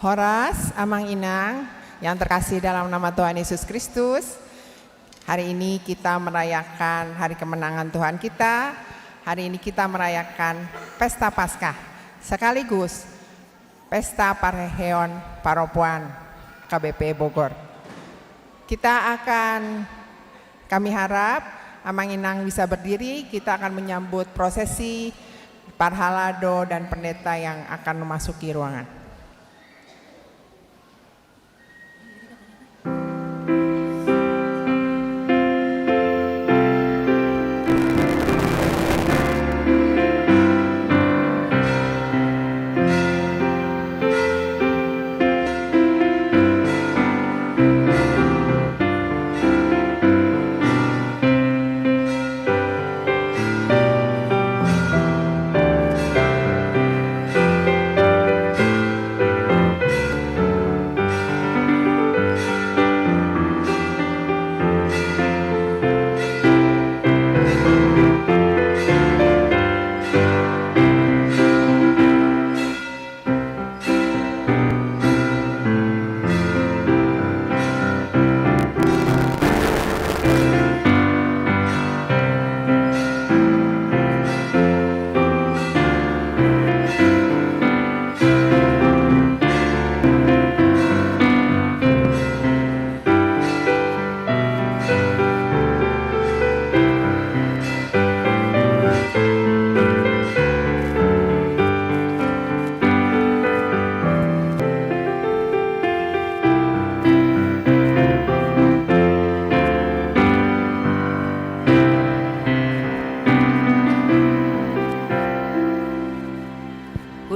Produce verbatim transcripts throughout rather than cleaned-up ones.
Horas, Amang Inang yang terkasih dalam nama Tuhan Yesus Kristus. Hari ini kita merayakan hari kemenangan Tuhan kita. Hari ini kita merayakan Pesta Paskah sekaligus Pesta Parheheon Paropoan K B P Bogor. Kita akan, kami harap Amang Inang bisa berdiri, kita akan menyambut prosesi parhalado dan pendeta yang akan memasuki ruangan.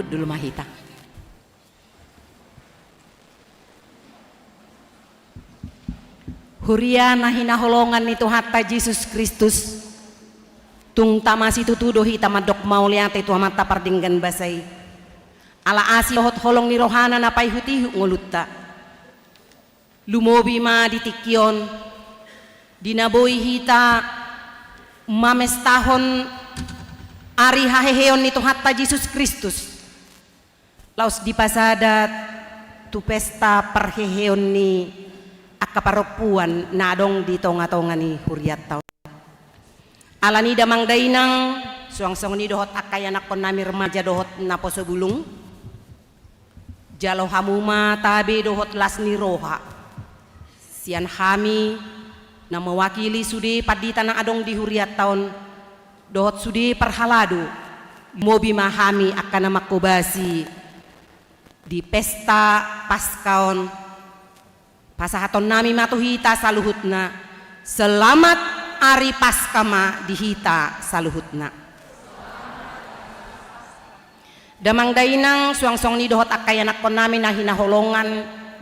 Dulu ma hita. Huria na hinaholongan ni Tuhanta Jesus Kristus, tung tama situtu do hita mandok mauliate tu Amanta pardenggan basa i. Ala asi dohot holong ni rohana na paihut-ihut ngolunta, lumobi ma di tingki on, di na boi hita mamestahon ari haheheon ni Tuhanta Jesus Kristus. Laos dipasada tu pesta parheheon ni angka parompuan na adong di tonga-tonga ni hurianta on. Alani damang dainang, suang songon i dohot angka ianakkonnami remaja dohot naposo bulung, jalo hamu ma tabe dohot las ni roha sian hami na mewakili sude pandita na adong di hurianta on, dohot sude parhalado, lumobi ma hami angka na manghobasi di pesta Paska on. Pasahatonnami ma tu hita saluhutna, selamat ari Paska ma di hita saluhutna. Damang dainang, suang songon i dohot angka ianakkonnami na hinaholongan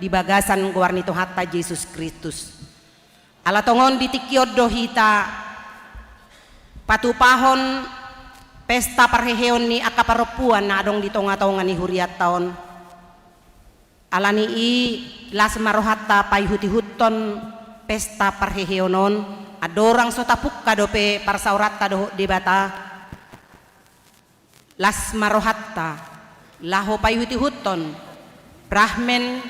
di bagasan goar ni Tuhanta Jesus Kristus. Ala tongon di tingki on do hita patupahon pesta parheheon ni angka parompuan na adong di tonga-tonga ni hurianta on. Alani i las ma rohanta paihut-ihuthon pesta parheheon on, andorang so tapungka dope parsaoranta dohot Debata. Las ma rohanta laho paihut-ihuthon prahmen,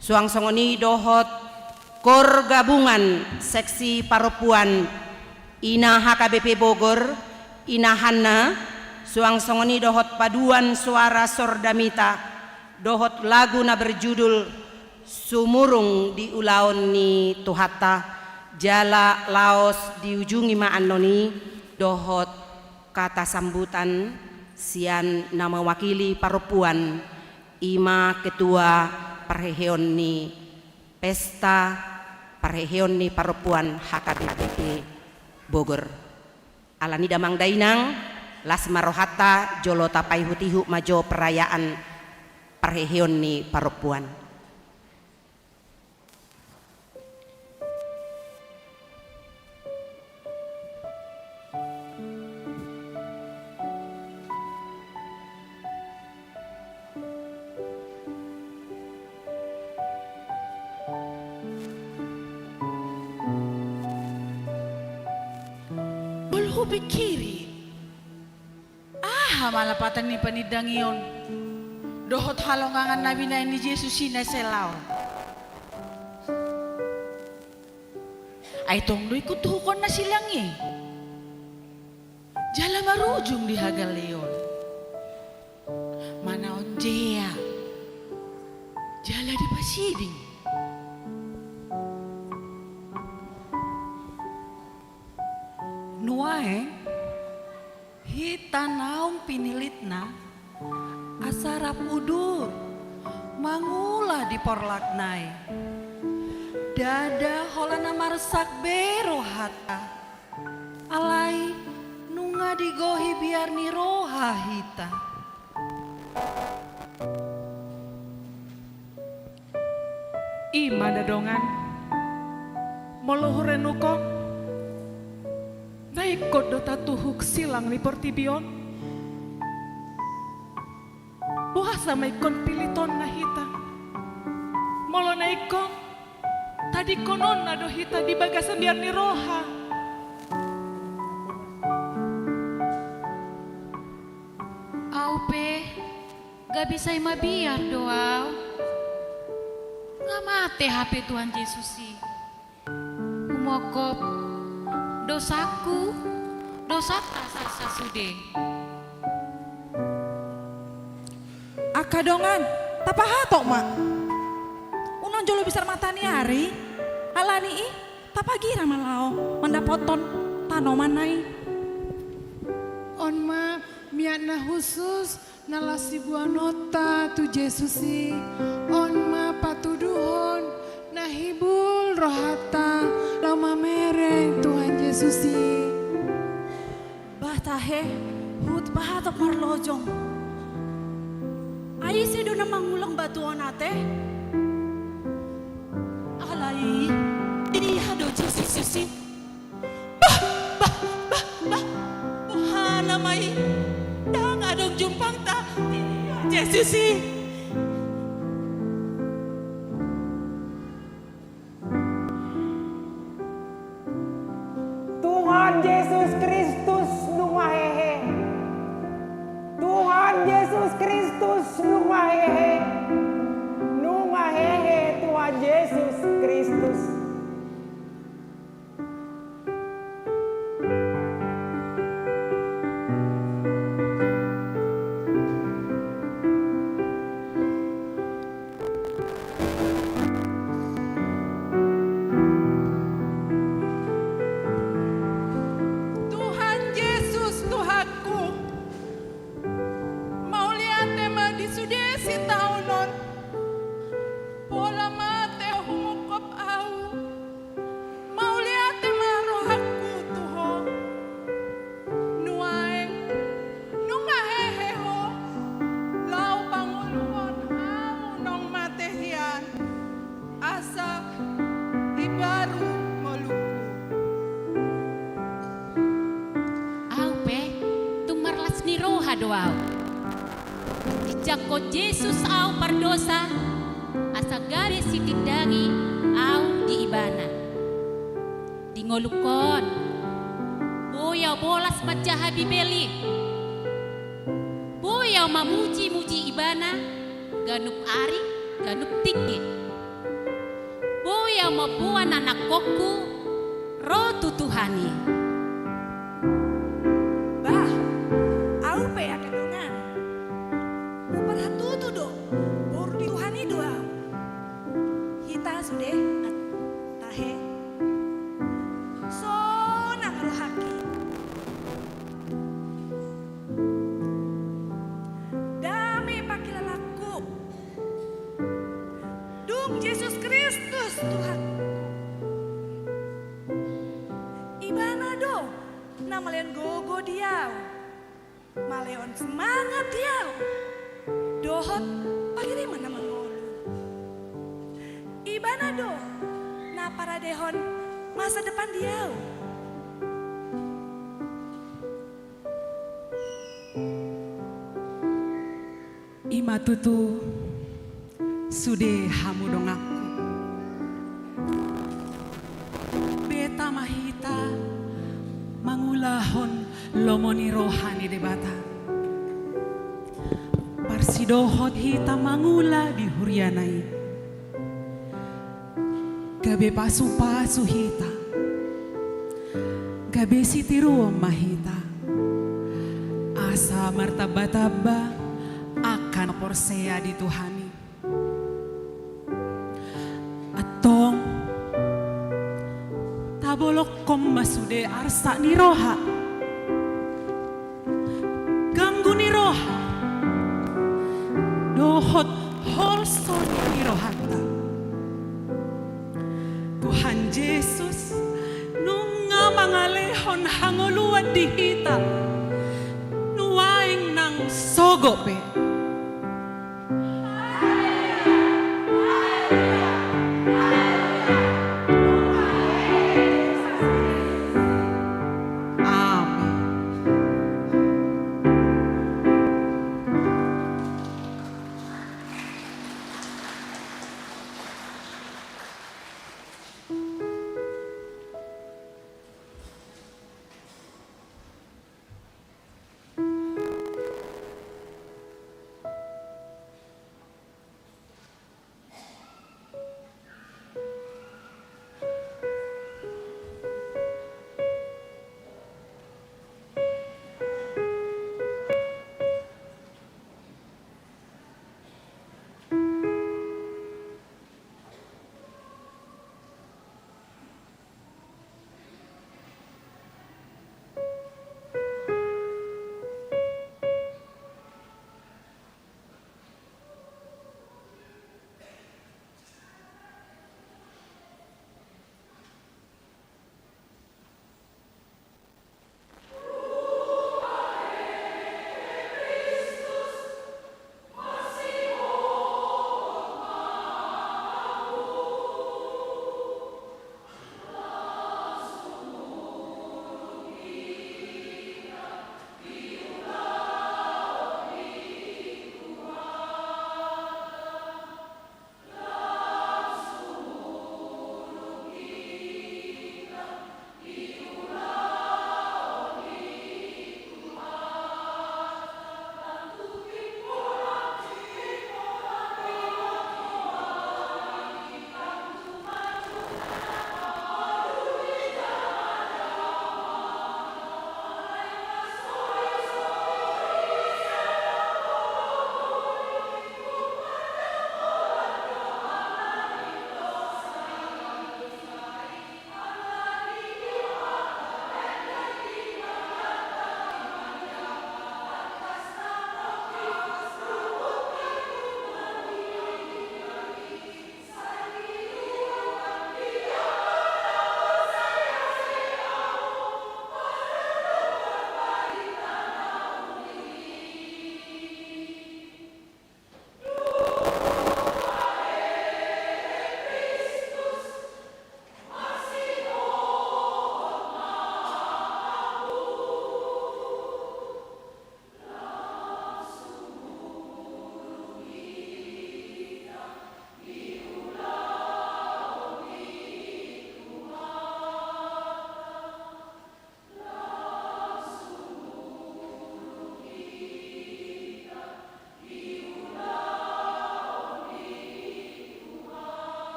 suang songon i dohot kor gabungan seksi parompuan, ina H K B P Bogor, ina Hanna, suang songon i dohot paduan suara sordamita, dohot lagu na berjudul Sumurung di Ulaon ni Tuhanta, jala laos diujungi ma annon i dohot kata sambutan sian na mewakili parompuan, i ma ketua parheheon ni pesta parheheon ni parompuan H K B P Bogor. Alani damang dainang, las ma rohanta jolo tapaihut-ihut ma jo perayaan parheheon ni parompuan. Molo hupingkiri, aha ma lapatan ni panindangion dohot halongangan na binahen ni Jesus i na sai laho? Ai tong do ingkon tuhukkon na silang i, jala marujung di hagaleon, manaon jea, jala dipasiding. Nuaeng hita naung pinilitna asa rap udur mangula di porlakna i. Ndada holan na marsak be rohanta, alai nunga digohi biar ni roha hita. I ma da dongan, molo hurenungkon, na ingkon do tatuhuk silang ni portibi on? Boasa ma ingkon pilitonna hita, molo na ingkon tadingkononna do hita di bagasan biar ni roha? Au pe gabe sai mabiar do au. Nga mate hape Tuhan Jesus i. Humongkop dosangku, dosanta sasa sude. Angka dongan, tapahatop ma. Unang jolo bisar mata ni ari, alani i tapagira ma laho mandapothon tanoman na i. On ma miak na hushus na las siboanonta tu Jesus i, on ma patuduhon na hibul rohanta laho mamereng Tuhan Jesus i. Bah tahe, huhut pahatop marlojong. Ai ise do na mangulang batu on ate? Alai, dia do Jesus i. Bah, bah, bah, bah. Boha nama i? Ndang adong jumpangta. Dia Jesus i. Tuhan Jesus Kristus nunga hehe. Tuhan Jesus Kristus nunga hehe. Nunga hehe Tuhan Jesus Kristus. Tuhan Jesus, Tuhanku, mauliate ma di sude sitaonon, pola mate humungkop au. Mauliate ma rohangku tu Ho. Nuaeng nunga hehe Ho, laho pangoluhon au naung mate hian, asa imbaru ngolungku. Au pe tung marlas ni roha do au. Dijangkon Jesus au pardosa, asa gabe sitindangi au di Ibana. Di ngolungkon, boi au bolas manjaha Bibel i. Boi au mamuji-muji Ibana ganup ari, ganup tingki. Boi au mamboan anakkonku ro tu Tuhan i. Bah, au pe angka dongan, huparhatutu do, boru ni Tuhan i do au. Hita sude, tahe. Sonang rohangki. Dame pangkilalangku. Dung Jesus Kristus Tuhan. Ibana do na malehon gogo di au, malehon semangat di au, dohot panghirimon na mangolu. Ibana do na paradehon masa depan di au. I ma tutu sude hamu donganku. Beta ma hita mangulahon lomo ni roha ni Debata. Parsidohot hita mangula di huriana i. Gabe pasu-pasu hita. Gabe sitiruon ma hita. Asa martamba-tamba angka na porsea di Tuhan i. Antong, tabolongkon ma sude arsak ni roha. Ganggu ni roha dohot holso ni rohanta. Tuhan Jesus nunga mangalehon hangoluan di hita nuaeng nang sogot pe. Amin.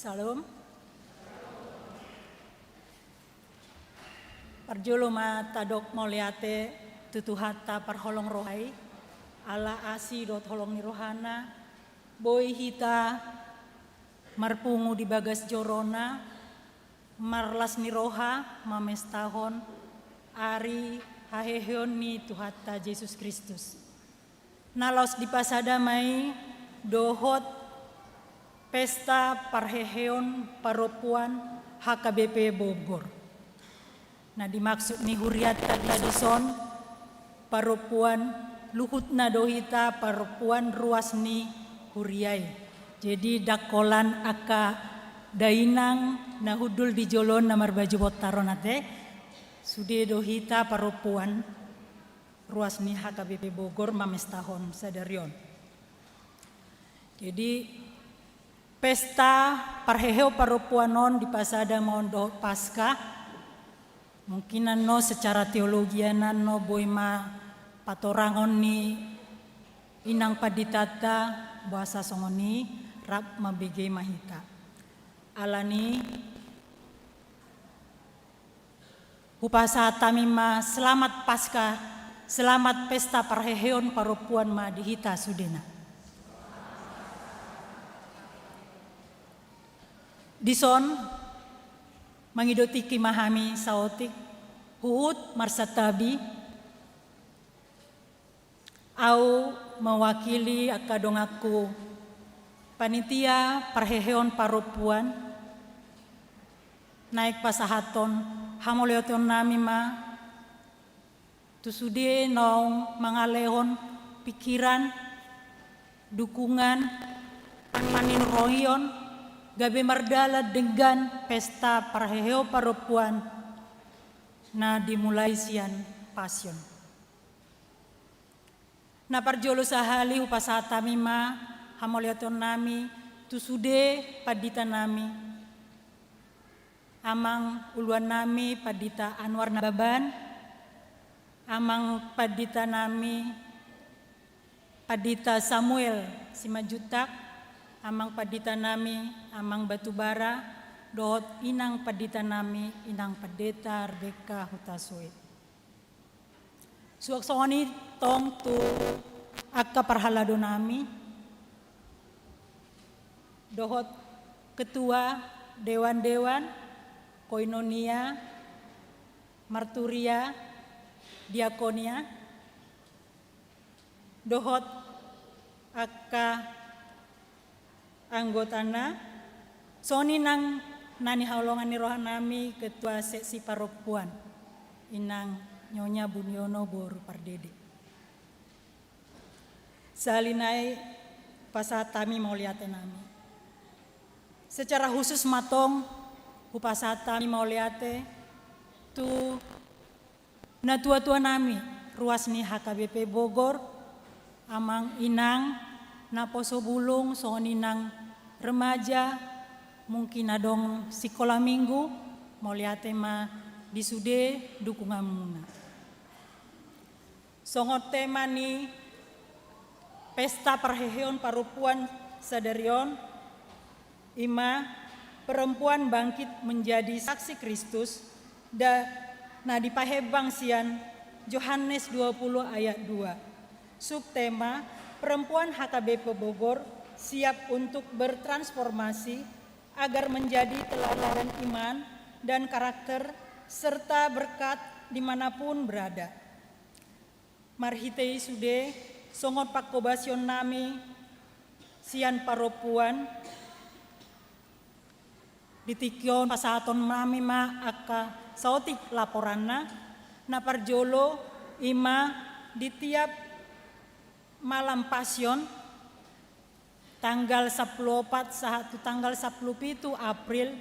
Syalom. Parjolo ma tadok mauliate tu Tuhanta parholong roha i, ala asi dohot holong ni rohana, boi hita marpungu di bagas jorona, marlas ni roha mamestahon ari haheheon ni Tuhanta Jesus Kristus. Na laos dipasada ma i dohot pesta parheheon parompuan H K B P Bogor. Na dimaksud ni hurianta dison parompuan, luhutna do hita parompuan ruas ni huria i. Jadi ndang holan angka dainang na hundul di jolo on na marbaju bontar on ate, sude do hita parompuan ruas ni H K B P Bogor mamestahon sadari on. Jadi pesta parheheon parompuan on dipasada ma on dohot Paskah. Mungkin annon secara teologi annon boi ma patorangon ni inang panditanta, boasa songon i, rap mambege ma hita. Alani hupasahat hami ma selamat Paskah, selamat pesta parheheon parompuan ma di hita sudena. Dison mangido tingki ma hami saotik, huhut marsantabi. Au mewakili angka donganku panitia parheheon parompuan, naeng pasahathon hamauliatennami ma tu sude naung mangalehon pikiran, dukungan, pangidoan, gabe mardalan denggan pesta parheheon parompuan na dimulai sian Passion. Na parjolo sahali hupasahat hami ma hamauliatennami tu sude panditanami, amang uluannami Pandita Anwar Nababan, amang panditanami Pandita Samuel Simanjuntak, amang panditanami amang Batubara, dohot inang panditanami inang Pandita Rebeka Hutasoit. Suang songon i tong tu angka parhaladonami dohot ketua dewan-dewan, koinonia, marturia, diakonia, dohot angka anggotana, songon i nang na nihaholongan ni rohanami ketua seksi parompuan, inang Nyonya Buniono boru Pardede. Sahali nai pasahat hami mauliatenami. Secara khusus ma tong hupasahat hami mauliate tu natuatuanami ruas ni H K B P Bogor, amang inang naposo bulung songon i nang remaja, mungkin adong sikola minggu, mauliate ma di sude dukunganmuna. Songon tema ni pesta parheheon parompuan sadari on, i ma perempuan bangkit menjadi saksi Kristus, da, na dipahembang sian Johannes dua puluh ayat dua. Subtema, perempuan H K B P Bogor siap untuk bertransformasi agar menjadi teladan iman dan karakter serta berkat dimanapun berada. Marhite i sude, songon pangkobasionnami sian parompuan, di tingki on pasahatonnami ma angka saotik laporanna. Na parjolo, i ma di tiap malam Passion, tanggal sampulu opat sahat tu tanggal sampulu pitu April,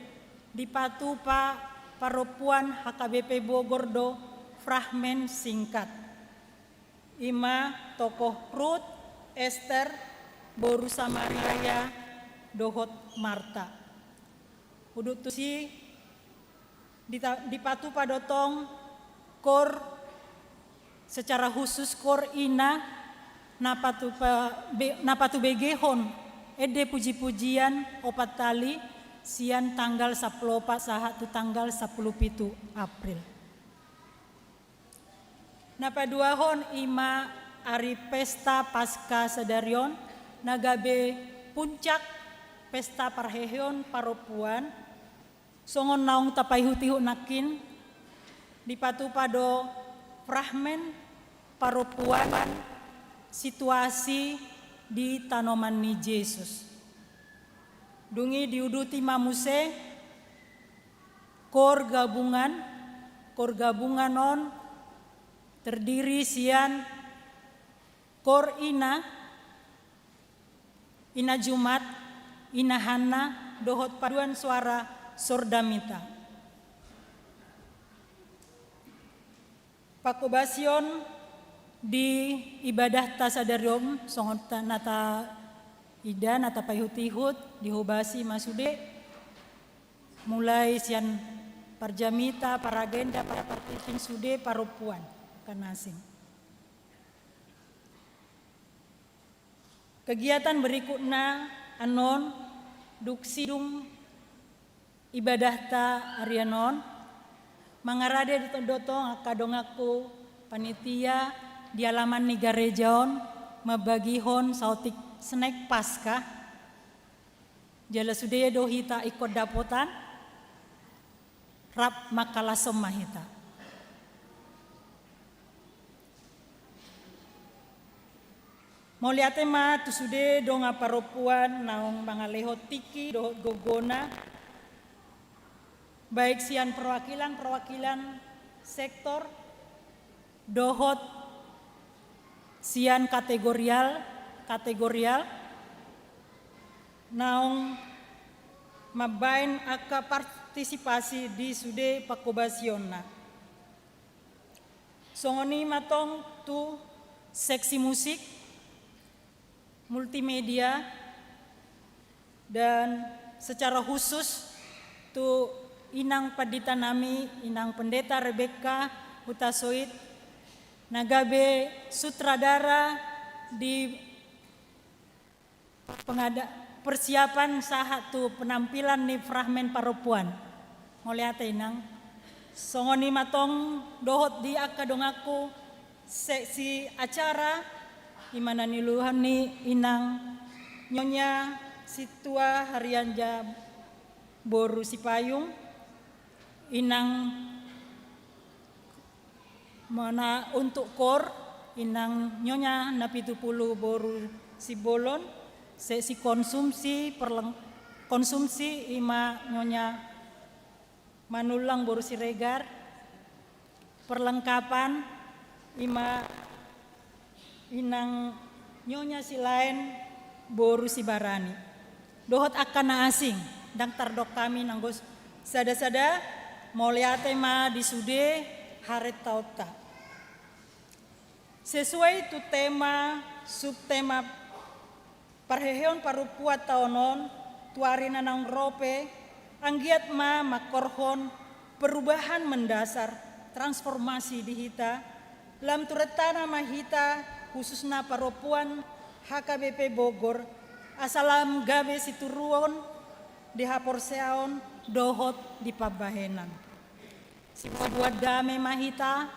dipatupa parompuan H K B P Bogor do fragmen singkat. I ma tokoh Rut, Ester, boru Samaria, dohot Marta. Udut tusi, dita-, dipatupa do tong koor, secara khusus koor ina, na patupa-, be-, na patubegehon ende puji-pujian opat hali, sian tanggal sampulu opat sahat tu tanggal sampulu pitu April. Na paduahon i ma ari pesta Paskah sadari on, na gabe puncak pesta parheheon parompuan, songon naung tapaihut-ihut nangkin, dipatupa do fragmen parompuan situasi di tanoman ni Jesus. Dung i diuduti ma muse kor gabungan, kor gabungan on terdiri sian kor ina, ina Jumat, ina Hanna, dohot paduan suara Sordamita. Panghobasion di ibadahta sadari on, songon ta-, na taida, na tapaihut-ihut, dihobasi ma sude, mulai sian parjamita, paragenda, parapartingki sude parompuan, angka na asing. Kegiatan berikutna annon, dung sidung ibadahta arian on, mangarade do tong angka donganku panitia di alaman ni gareja on, mambagihon saotik snack Paskah. Jala sude do hita ingkon dapotan, rap mangkalashon ma hita. Mauliate ma tu sude dongan parompuan naung mangalehon tingki dohot gogona, baik sian perwakilan-perwakilan sektor, dohot sian kategorial, kategorial, naung mambaen angka partisipasi di sude panghobasionna. Songon i ma tong tu seksi musik, multimedia, dan secara khusus tu inang pandita nami, Inang Pendeta Rebecca Hutasoit, na gabe sutradara di pengada-, persiapan sahat tu penampilan ni fragmen parompuan. Mauliate, Inang. Songon i ma tong dohot di angka donganku seksi acara, i ma na niuluhon ni Inang Nyonya Sintua Harianja boru Sipayung, Inang mana untuk kor, Inang Nyonya Napitupulu boru Simbolon, seksi konsumsi, perleng-, konsumsi i ma Nyonya Manullang boru Siregar, perlengkapan i ma Inang Nyonya Silaen boru Sibarani. Dohot angka na asing, ndang tardok hami nanggo sada-sada, mauliate ma di sude haretaonta. Sesuai tu tema, subtema parheheon parompuan taon on, tu ari na naung ro pe, anggiat ma mangkorhon perubahan mendasar, transformasi di hita, lam turentana ma hita, khususna parompuan H K B P Bogor, asa lam gabe situruon di haporseaon dohot di pambahenan. Siboan dame ma hita,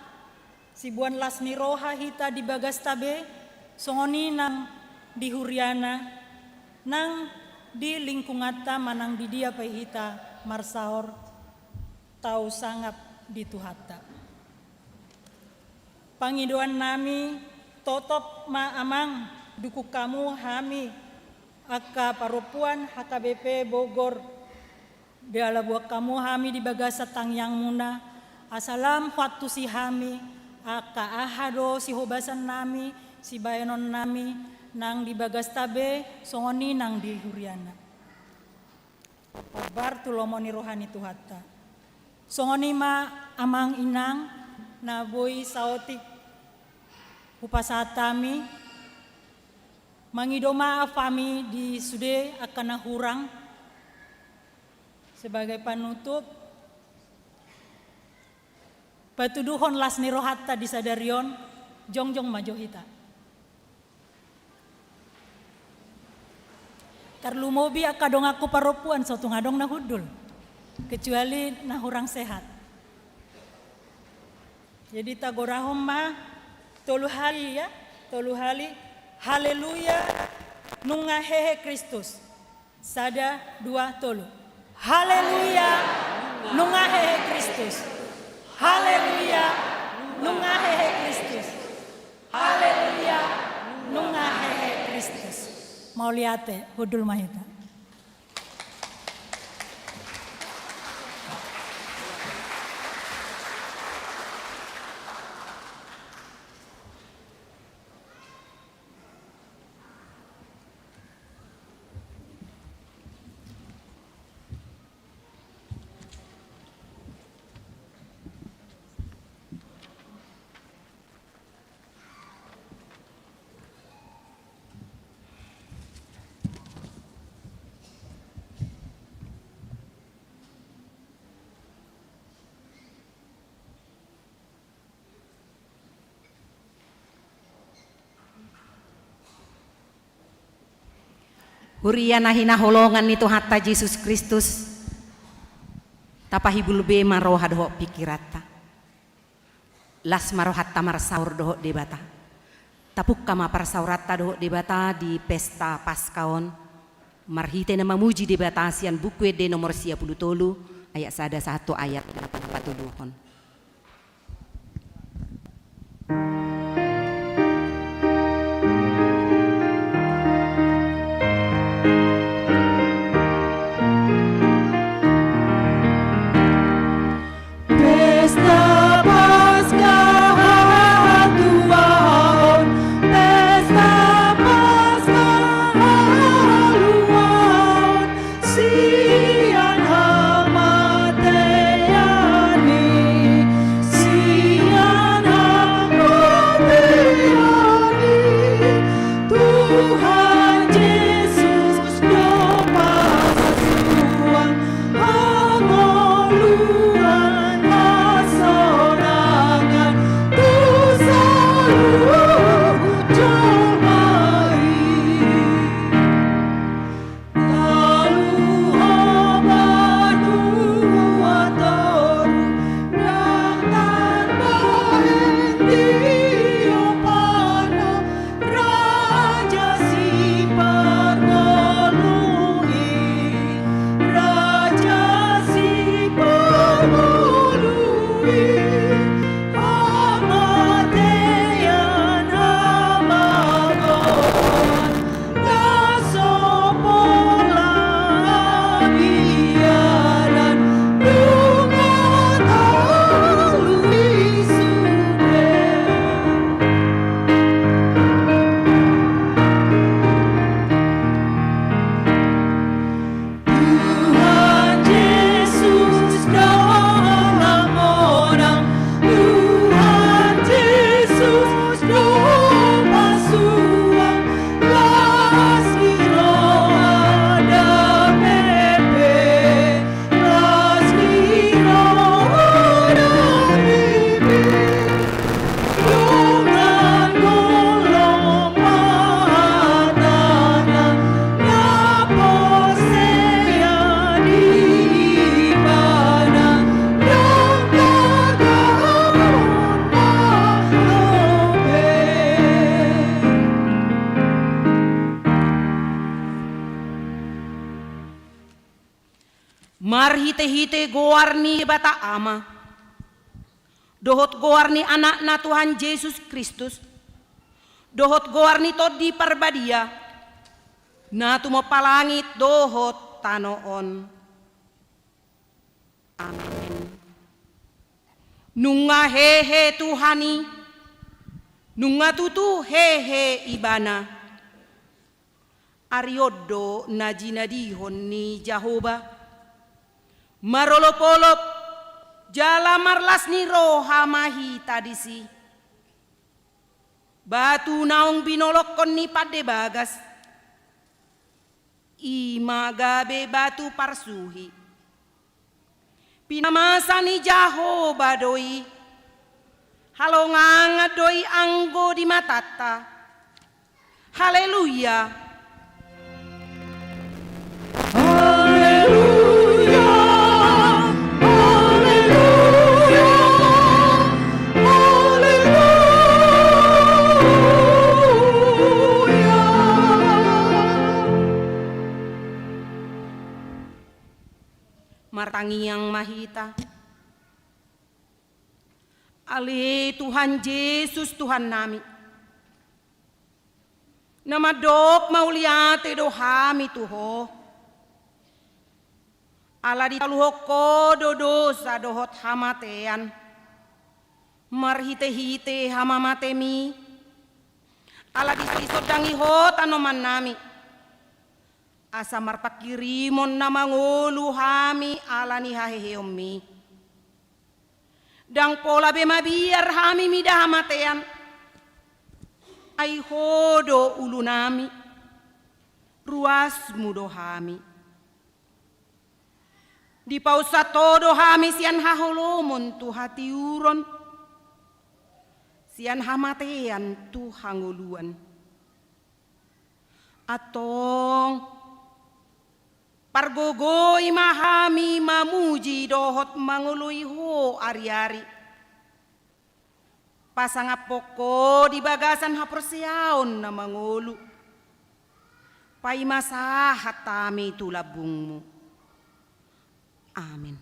siboan las ni roha hita di bagasta be, songon i nang di huriana, nang di lingkunganta manang di dia pe hita marsaor, tau sangap di Tuhanta. Pangidoan nami, totop ma Amang, dukung hamu hami, angka parompuan H K B P Bogor, jala boan hamu hami di bagasan tangiangmuna, asa lam huantusi hami, angka aha do sihobasan nami, sibahenon nami, nang di bagasta be, songon i nang di huriana. Hombar tu lomo ni roha ni Tuhanta. Songon i ma Amang Inang, na boi saotik hupasahat hami, mangido maaf hami di sude angka na hurang. Sebagai panutup, patuduhon las ni rohanta di sadari on, jongjong ma jo hita. Tarlumobi angka donganku parompuan, so tung adong na hundul. Kecuali na hurang sehat. Jadi tagorahon ma tolu hali ya, tolu hali. Haleluya, nunga hehe Kristus. Sada, dua, tolu. Haleluya, nunga hehe Kristus. Haleluya, nunga hehe Kristus. Haleluya, nunga hehe Kristus. Mauliate, hundul ma hita. Huria na hinaholongan ni Tuhanta Jesus Kristus, tapahibul be ma roha dohot pikiranta. Las ma rohanta marsaor dohot Debata. Tapungka ma parsaoranta dohot Debata di pesta Paska on, marhite na mamuji Debata sian Buku Ende nomor sia pulu tolu, ayat sada sahat tu ayat na patoluhon. Pesta Paska hatuaon, pesta Paska haluaon, sian hamatean i, sian hamatean i, Tuhan Jesus do pasuang hangoluan hasonangan tu saluhut jolma i. Taluhon banua toru, ndang tarbahen tiopan on, Raja Siparngolu i, Raja Siparngolu i, hamatean, hamangoan, na so pola biaran, nunga taluhon i sude. Tuhan Jesus do na monang, Tuhan Jesus do pasuang, las ni roha damang pe, las ni roha damang pe. Dongan holong ma hatana, na porsea di Ibana, ndang targanggu ma lobe. Marhitehite goar ni Debata Ama, dohot goar ni Anakna Tuhan Jesus Kristus, dohot goar ni Tondi Parbadia, na tumompa langit dohot tano on. Amen. Nunga hehe Tuhan i, nunga tutu hehe Ibana. Ari on do na jinadihon ni Jahowa. Marolopolop jala marlas ni roha ma hita disi. Batu naung binolongkon ni pande bagas, i ma gabe batu parsuhi. Pinamasa ni Jahowa do i, halongangan do i anggo di matanta. Haleluya! Martangiang ma hita. Ale Tuhan Jesus, Tuhannami, na mandok mauliate do hami tu Ho, ala ditaluhon Ho do dosa dohot hamatean marhitehite hamamateMi, ala disondangi Ho tanomannami, asa marpanghirimon na mangolu hami ala ni haheheonMi. Ndang pola be mabiar hami mida hamatean, ai Ho do ulunami, ruasMu do hami. Dipaunsat Ho do hami sian haholomon tu hatiuron, sian hamatean tu hangoluan. Antong, pargogoi ma hami mamuji dohot mangoloi Ho ariari, pasangaphon Ho di bagasan haporseaon na mangolu. Paima sahat hami tu lambungMu. Amen.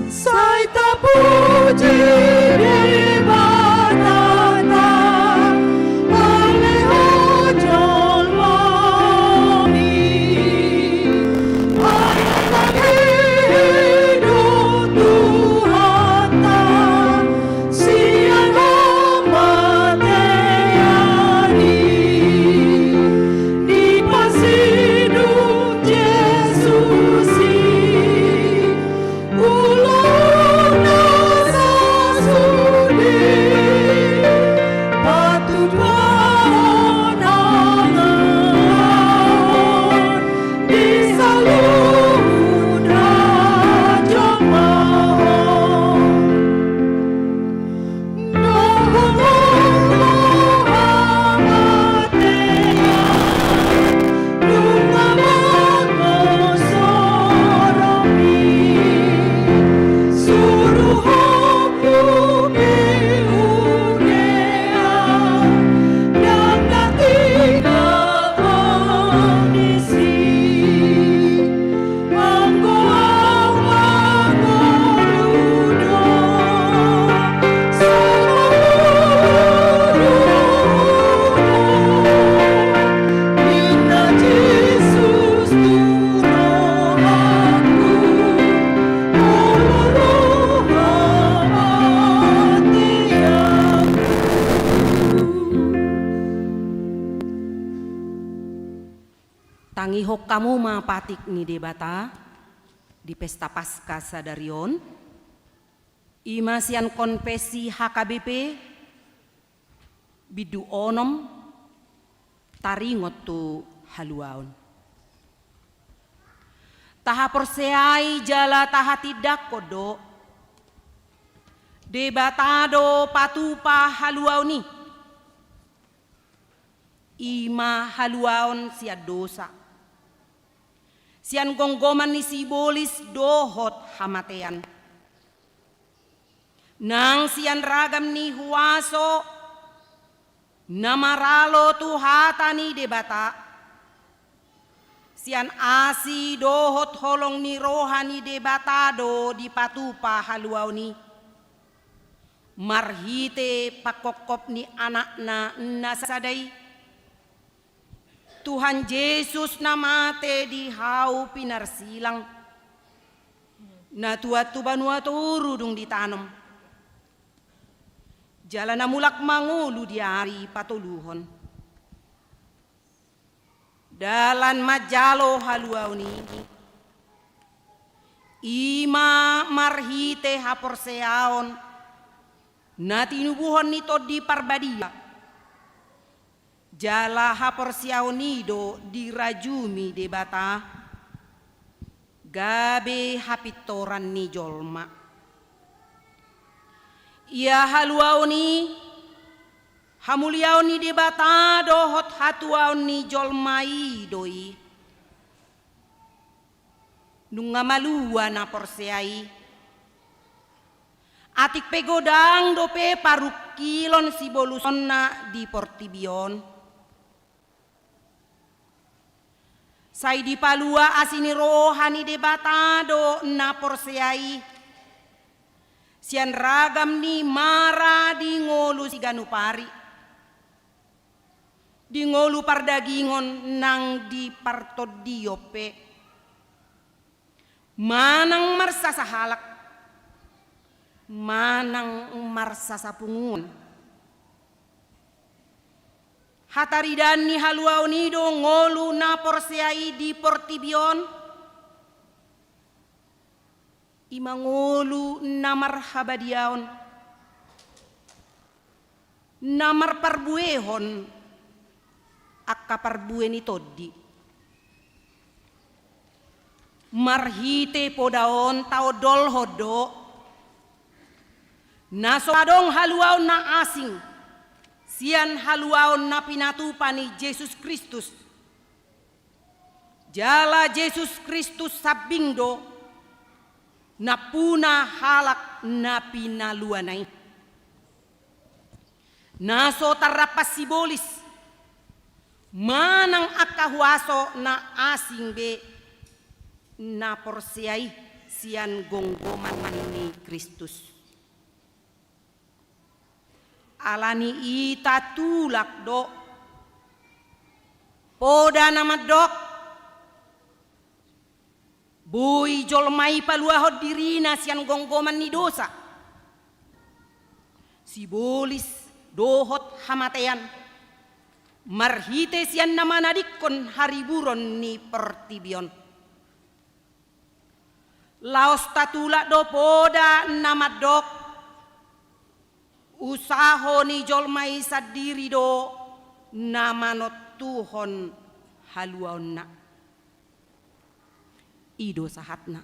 Sai tapuji Debatanta, ale ho jolma on. Ai na hehe do Tuhanta sian hamatean i, dipasidung Jesus i. Ulaon na sasudi, patupaon angka on di saluhut raja ma on. Tangihon hamu ma patik ni Debata di pesta Paskah sadari on, i ma sian konfesi H K B P, bindu onom, taringot tu haluaon. Tahaporseai jala tahatindangkon do, Debata do patupa haluaon i. I ma haluaon sian dosa, sian gomgoman ni sibolis dohot hamatean. Nang sian ragam ni huaso na maralo tu hata ni Debata, sian asi dohot holong ni roha ni Debata do dipatupa haluaon i, marhite pangkophop ni Anakna na sada i, Tuhan Jesus na mate di hau pinarsilang, na tuat tu banua toru dung ditanom, jala na mulak mangolu di ari patoluhon. Dalan manjalo haluaon i, i ma marhite haporseaon na tinubuhon ni Tondi Parbadia. Jala haporseaon i do dirajumi Debata gabe hapintoran ni jolma. Ia haluaon i, hamuliaon ni Debata dohot hatuaon ni jolma i do i. Nunga malua na porsea i. Atik pe godang dope parungkilon sibolusonna di portibi on, sai dipalua asi ni roha ni Debata do na porsea i sian ragam ni mara di ngolu siganup ari, di ngolu pardagingon nang di partondion pe. Manang marsasa halak, manang marsasa punguan. Hataridaan ni haluaon i do ngolu na porsea i di portibi on, i ma ngolu na marhabadiaon, na marparbuehon angka parbue ni tondi. Marhite poda on taondolhon do na so adong haluaon na asing sian haluaon na pinatupa ni Jesus Kristus. Jala Jesus Kristus sambing do nampuna halak na pinaluana i. Na so tarrampas sibolis manang angka huaso na asing be na porsea i sian gomgoman ni Kristus. Ala ni i tatulak do poda na mandok, boi jolma i paluahon dirina sian gomgoman ni dosa, sibolis dohot hamatean, marhite sian na manadingkon hariburon ni portibi on. Laos tatulak do poda na mandok, usaho ni jolma i sandiri do na manontuhon haluaonna. I do sahatna.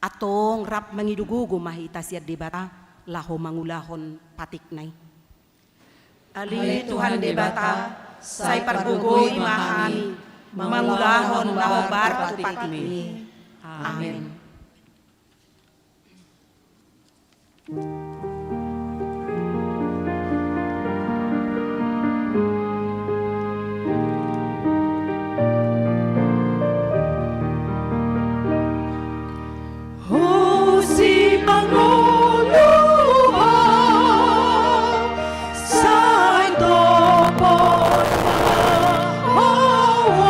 Antong rap mangido gogo ma hita sian Debata laho mangulahon patikna i. Ale Tuhan Debata, sai pargogoi ma hami mangulahon na hombar tu patikmi. Amen. Ho simangolu ho, sai topot ma ho,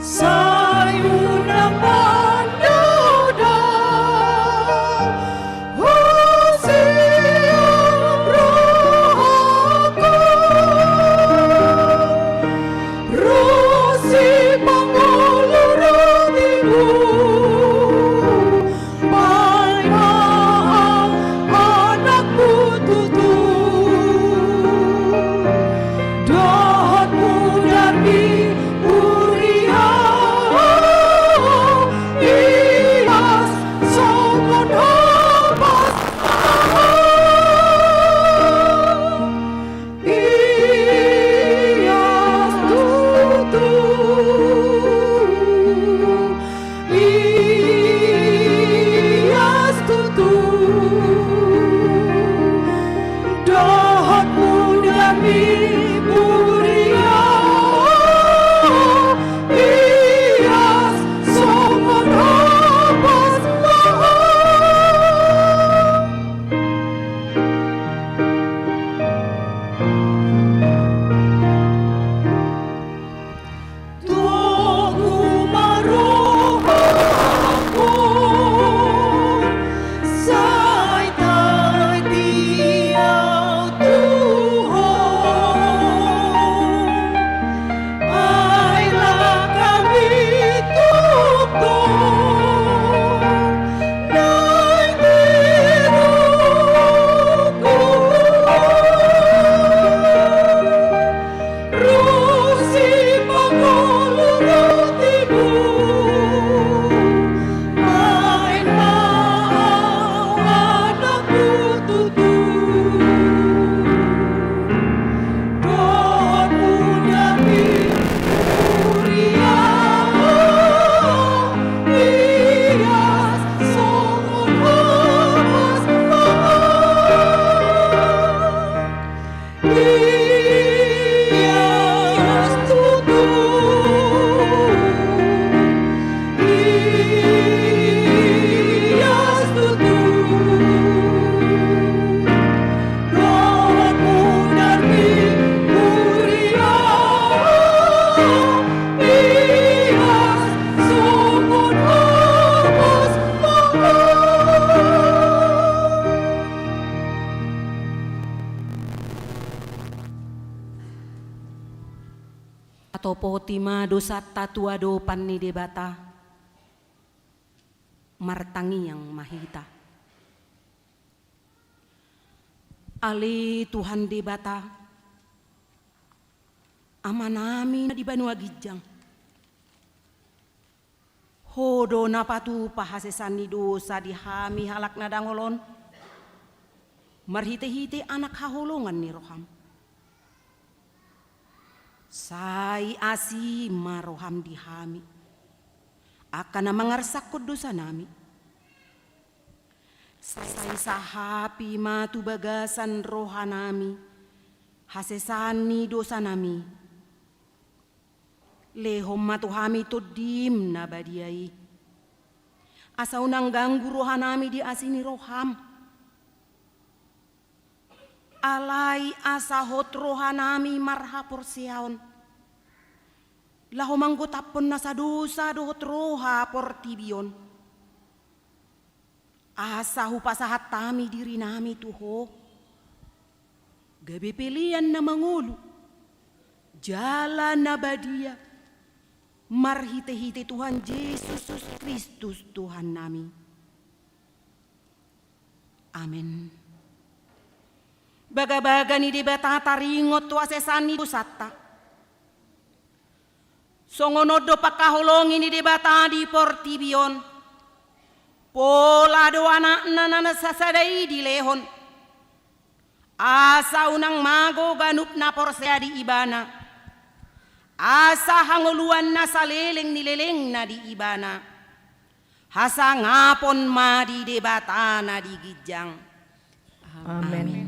sai unang mandodok. Oti ma dosanta tu adopan ni Debata, martangiang ma hita. Ale Tuhan Debata, Amanami na di banua ginjang. Ho do na patupa hasesaan ni dosa di hami halak na dangol on, marhitehite Anak haholongan ni roham. Sai asi ma roham di hami, angka na mangarsakhon dosanami. Sai sahapi ma tu bagasan rohanami hasesaan ni dosanami. Lehon ma tu hami Tondim na badia i, asa unang ganggu rohanami di asi ni roham. Alai asa hot rohanami marhaporseaon, laho manggotaphon nasa dosa dohot roha portibi on. Asa hupasahat hami dirinami tu Ho, gabe pelean na mangolu, jala na badia, marhitehite Tuhan Jesus Kristus Tuhannami. Amen. Bagabaga ni Debata taringot tu hasesaan ni dosanta. Songon on do pangkaholongi ni Debata di portibi on. Pola do Anakna na sasada i dilehon, asa unang mago ganup na porsea di Ibana, asa hangoluan na saleleng ni lelengna di Ibana, hasangapon ma di Debata na di ginjang. Amen. Amen.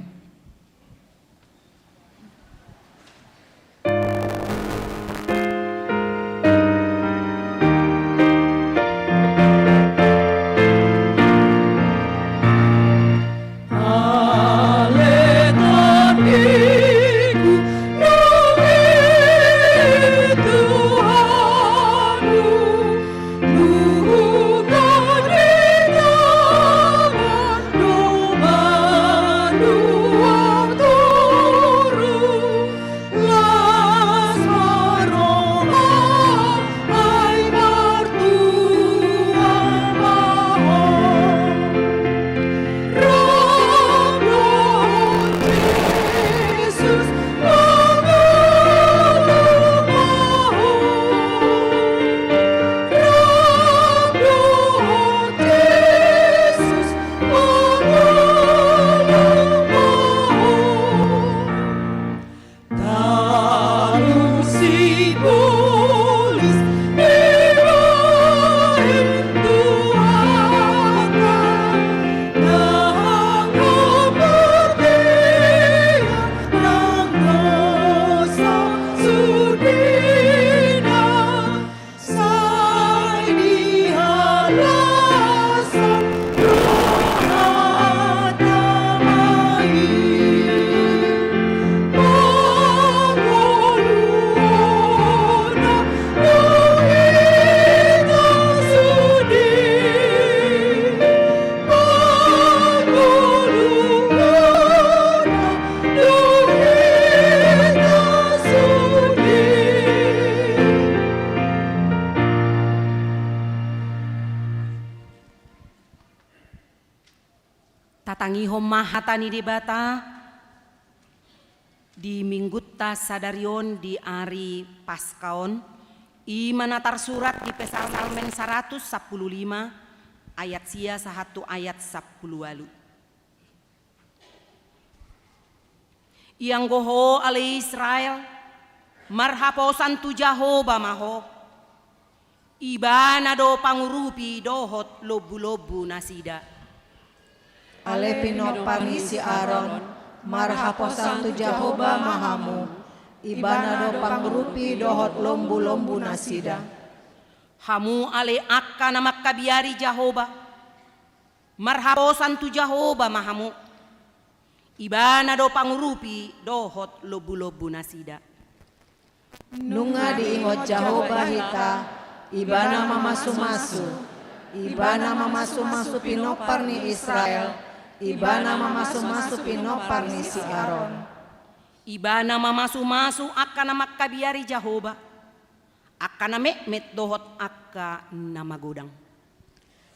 Tatangihon ma hata ni Debata di Minggunta sadari on di ari Paska on, i ma na tarsurat di Psalmen saratus sampulu lima, ayat sia sahat tu ayat sampulu ualu. Ianggo ho ale Israel, marhaposan tu Jahowa ma ho. Ibana do pangurupi dohot lombu-lombu nasida. Ale pinompar ni si Aron, marhaposan tu Jahowa ma hamu. Ibana do pangurupi dohot lombu-lombu nasida. Hamu ale angka na mangkabiari Jahowa, marhaposan tu Jahowa ma hamu. Ibana do pangurupi dohot lombu-lombu nasida. Nunga diingot Jahowa hita, Ibana mamasu-masu. Ibana mamasu-masu pinompar ni Israel. Ibana mamasu-masu pinompar ni si Aron. Ibana mamasu-masu angka na mangkabiari Jahowa. angka na metmet dohot angka na magodang.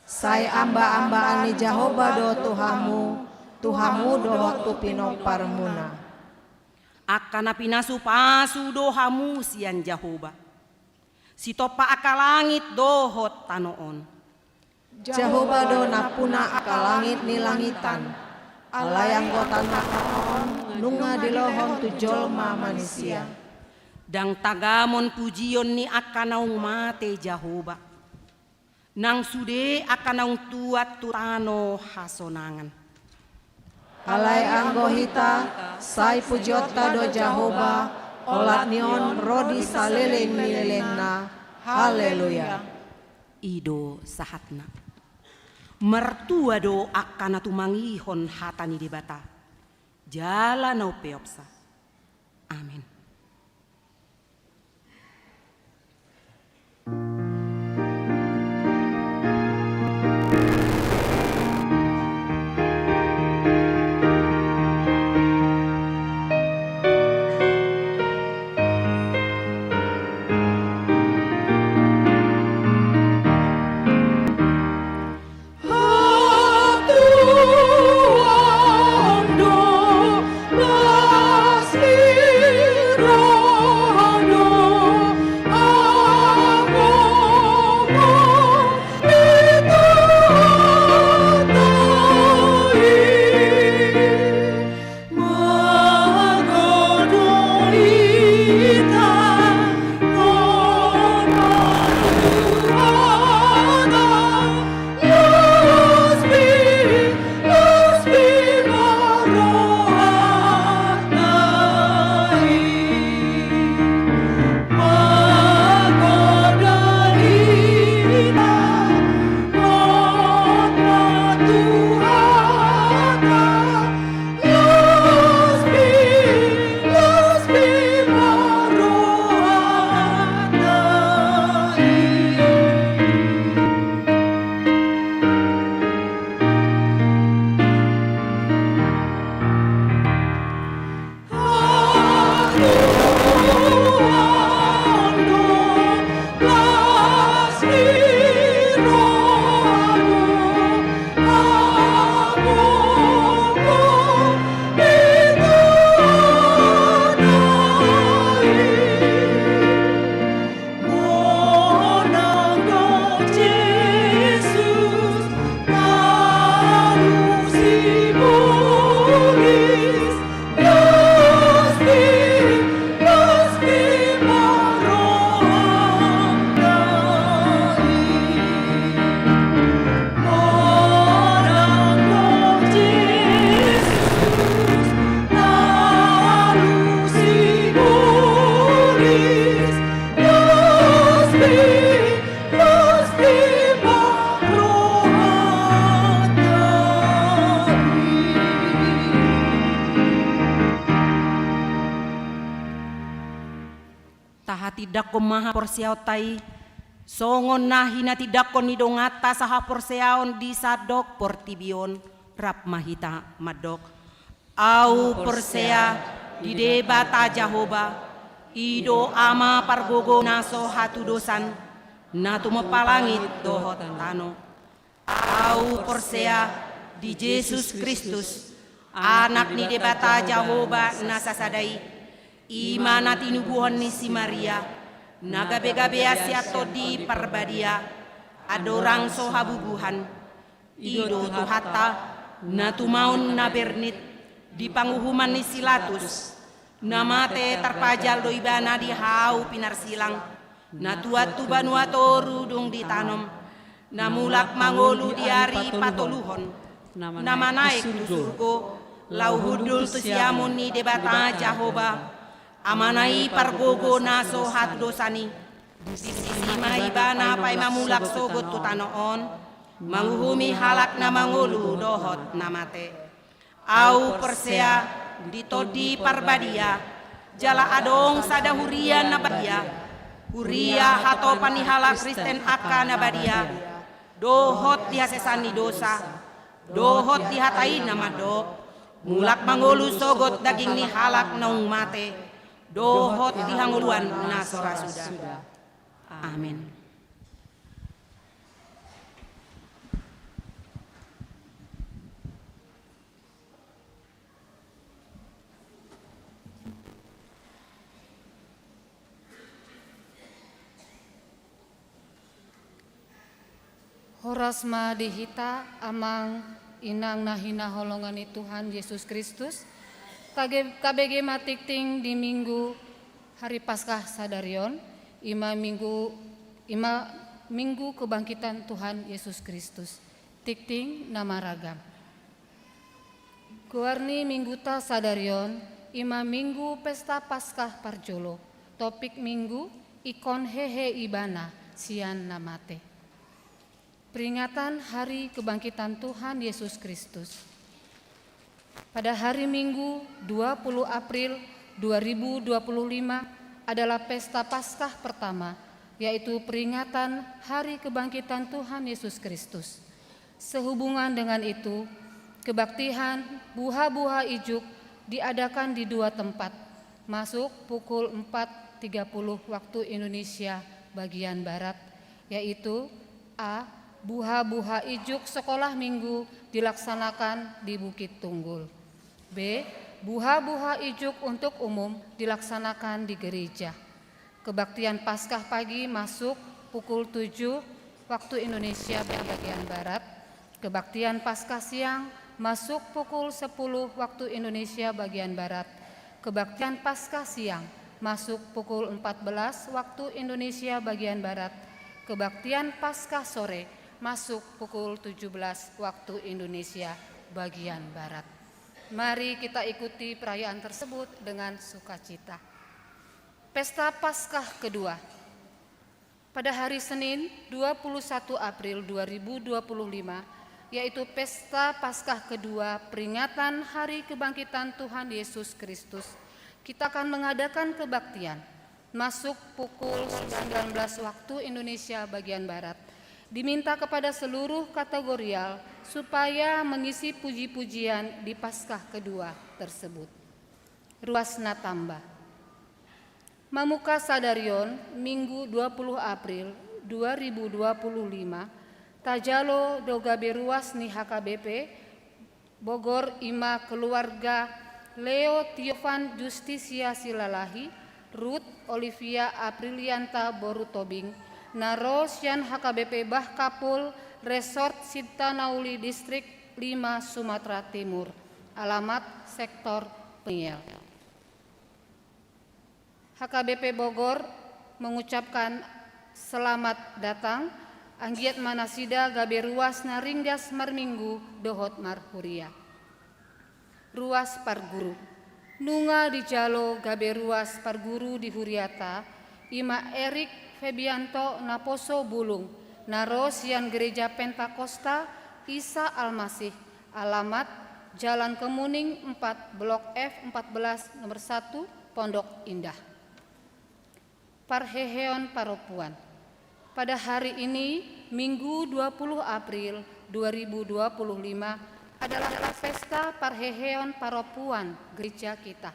Sai amba-ambaan ni Jahowa do tu hamu, tu hamu dohot tu pinomparmuna. Angka na pinasu-pasu do hamu sian Jahowa, sitompa angka langit dohot tano on. Jahowa do nampuna angka langit ni langitan, alai anggo tano on nunga dilohon tu jolma manisia. Ndang tagamon pujion ni angka naung mate Jahowa, nang sude angka naung tuat tu tano hasonangan. Alai anggo hita, sai pujionta do Jahowa, olat ni on ro di saleleng ni lelengna. Haleluya. I do sahatna. Martua do angka na tumangihon hata ni Debata, jala na umpeopsa. Amen. Tahatindangkon ma haporseaonta i, songon na hinatindangkon ni donganta sahaporseaon di sandok portibi on. Rap ma hita mandok. Ahu porsea di Debata Jahowa, i do Ama pargogo na so hatudosan, na tumompa langit dohot tano. Ahu porsea di Jesus Kristus, Anak ni Debata Jahowa na sasada i, i ma na tinubuhon ni si Maria, na gabe-gabean sian Tondi Parbadia, andorang so habubuhan. I do Tuhanta, na tumaon na bernit di panguhuman ni si Latus, na mate tarpajal do ibana di hau pinarsilang, na tuat tu banua toru dung ditanom, na mulak mangolu di ari patoluhon, na manaek tu surgo, laho hundul tu siamun ni Debata Jahowa, Amana i pargogo na so hatudosan i. Disi ma ibana paima mulak sogot tu tano on, manguhumi halak na mangolu dohot na mate. Ahu porsea di Tondi Parbadia, jala adong sada huria na badia, huria hatopan ni halak Kristen angka na badia, dohot di hasesaan ni dosa, dohot di hata i na mandok, mulak mangolu sogot daging ni halak naung mate, dohot di hangoluan na so ra suda. Amin. Horas ma di hita, amang inang na hinaholongan ni Tuhan Yesus Kristus. Tage-, tabege ma tingting di Minggu hari Paskah sadari on, i ma Minggu, i ma Minggu Kebangkitan Tuhan Yesus Kristus. Tingting na maragam. Goar ni Mingguta sadari on, i ma Minggu Pesta Paskah parjolo. Topik Minggu, ingkon hehe Ibana sian na mate. Peringatan Hari Kebangkitan Tuhan Yesus Kristus. Pada hari Minggu, dua puluh April dua ribu dua puluh lima, adalah Pesta Paskah pertama, yaitu peringatan Hari Kebangkitan Tuhan Yesus Kristus. Sehubungan dengan itu, kebaktian buha-buha ijuk diadakan di dua tempat, masuk pukul empat tiga puluh waktu Indonesia bagian Barat, yaitu: A. Buha-buha ijuk sekolah Minggu dilaksanakan di Bukit Tunggul. B. Buha-buha ijuk untuk umum dilaksanakan di gereja. Kebaktian Paskah pagi masuk pukul tujuh waktu Indonesia bagian Barat. Kebaktian Paskah siang masuk pukul sepuluh waktu Indonesia bagian Barat. Kebaktian Paskah siang masuk pukul empat belas waktu Indonesia bagian Barat. Kebaktian Paskah sore masuk pukul tujuh belas waktu Indonesia bagian Barat. Mari kita ikuti perayaan tersebut dengan sukacita. Pesta Paskah kedua. Pada hari Senin, dua puluh satu April dua ribu dua puluh lima, yaitu Pesta Paskah kedua peringatan Hari Kebangkitan Tuhan Yesus Kristus, kita akan mengadakan kebaktian masuk pukul sembilan belas waktu Indonesia bagian Barat. Diminta kepada seluruh kategorial supaya mengisi puji-pujian di Paskah kedua tersebut. Ruas na tamba. Mamungka sadari on, Minggu dua puluh April dua ribu dua puluh lima, tajalo do gabe ruas ni H K B P Bogor, i ma keluarga Leo Tiovan Justisia Silalahi, Ruth Olivia Aprilianta boru Tobing, na ro sian H K B P Bah Kapul, Resort Sinta Nauli, Distrik lima, Sumatera Timur. Alamat: Sektor Pengel. H K B P Bogor mengucapkan selamat datang, anggiat ma nasida gabe ruas na ringgas marminggu dohot marhuria. Ruas parguru. Nunga dijalo gabe ruas parguru di huriata, i ma Erik Febianto Naposo Bulung, na ro sian Gereja Pentakosta Isa Almasih, alamat Jalan Kemuning empat, Blok F empat belas, nomor satu, Pondok Indah. Parheheon parompuan. Pada hari ini, Minggu dua puluh April dua ribu dua puluh lima, adalah pesta parheheon parompuan gereja kita.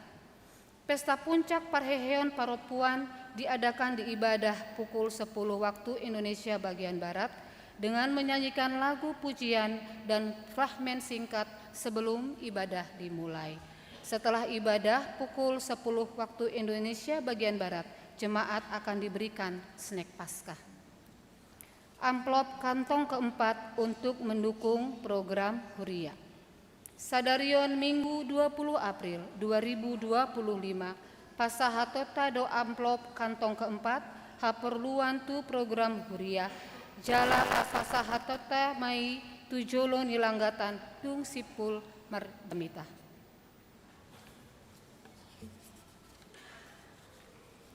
Pesta puncak parheheon parompuan diadakan di ibadah pukul sepuluh waktu Indonesia bagian Barat dengan menyanyikan lagu pujian dan fragmen singkat sebelum ibadah dimulai. Setelah ibadah pukul sepuluh waktu Indonesia bagian Barat, jemaat akan diberikan snack Paskah. Amplop kantong keempat untuk mendukung program huria. Sadari on, Minggu dua puluh April dua ribu dua puluh lima, pasahatonta do amplop kantong keempat haporluan tu program huria, jala pasahatonta ma i tu jolo ni langgatan dung simpul marjamita.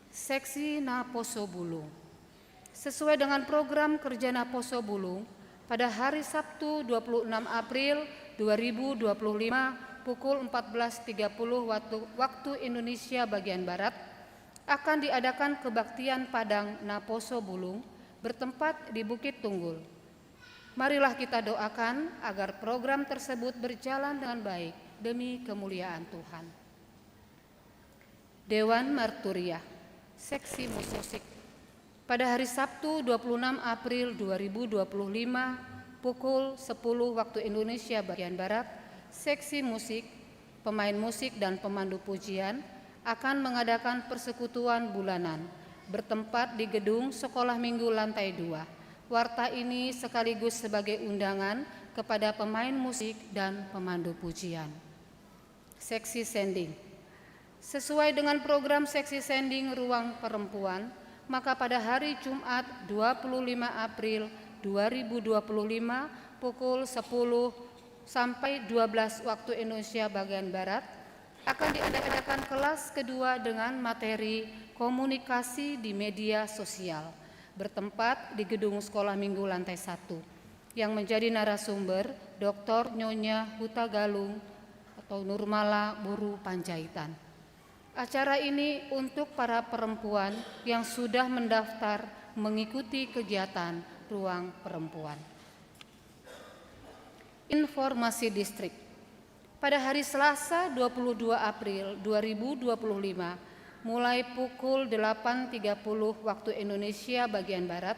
Seksi Naposo Bulung. Sesuai dengan program kerja Naposo Bulung, pada hari Sabtu dua puluh enam April dua ribu dua puluh lima pukul empat belas tiga puluh waktu, waktu Indonesia bagian Barat, akan diadakan kebaktian Padang Naposo Bulung bertempat di Bukit Tunggul. Marilah kita doakan agar program tersebut berjalan dengan baik demi kemuliaan Tuhan. Dewan Marturia, Seksi Musik. Pada hari Sabtu, dua puluh enam April dua ribu dua puluh lima, pukul sepuluh waktu Indonesia bagian Barat, seksi musik, pemain musik dan pemandu pujian akan mengadakan persekutuan bulanan bertempat di gedung Sekolah Minggu lantai dua. Warta ini sekaligus sebagai undangan kepada pemain musik dan pemandu pujian. Seksi sending. Sesuai dengan program seksi sending ruang perempuan, maka pada hari Jumat, dua puluh lima April dua ribu dua puluh lima, pukul sepuluh sampai dua belas waktu Indonesia bagian Barat, akan diadakan kelas kedua dengan materi komunikasi di media sosial, bertempat di gedung Sekolah Minggu lantai satu, yang menjadi narasumber Doktor Nyonya Hutagalung atau Nurmala boru Panjaitan. Acara ini untuk para perempuan yang sudah mendaftar mengikuti kegiatan ruang perempuan. Informasi distrik. Pada hari Selasa, dua puluh dua April dua ribu dua puluh lima, mulai pukul delapan tiga puluh waktu Indonesia bagian Barat,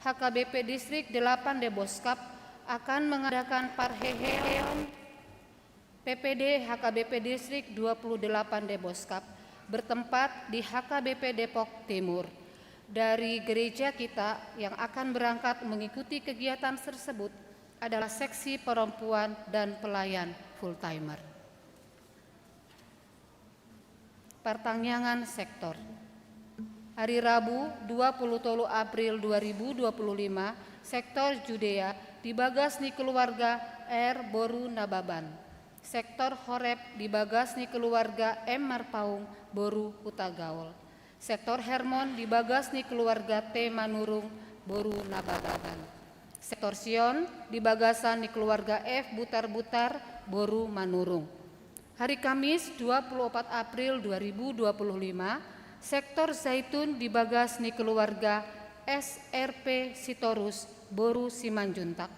H K B P Distrik delapan Deboskap akan mengadakan parheheon P P D H K B P Distrik dua puluh delapan Deboskap bertempat di H K B P Depok Timur. Dari gereja kita yang akan berangkat mengikuti kegiatan tersebut adalah seksi perempuan dan pelayan full timer. Partangiangan sektor. Hari Rabu, dua puluh tolu April dua ribu dua puluh lima, sektor Judea di bagas ni keluarga R boru Nababan. Sektor Horeb di bagas ni keluarga M Marpaung boru Hutagaol. Sektor Hermon di bagas ni keluarga T Manurung boru Nababan. Sektor Sion di bagasan ni keluarga F Butar-Butar boru Manurung. Hari Kamis, dua puluh opat April dua ribu dua puluh lima, sektor Zaitun di bagas ni keluarga S R P Sitorus boru Simanjuntak.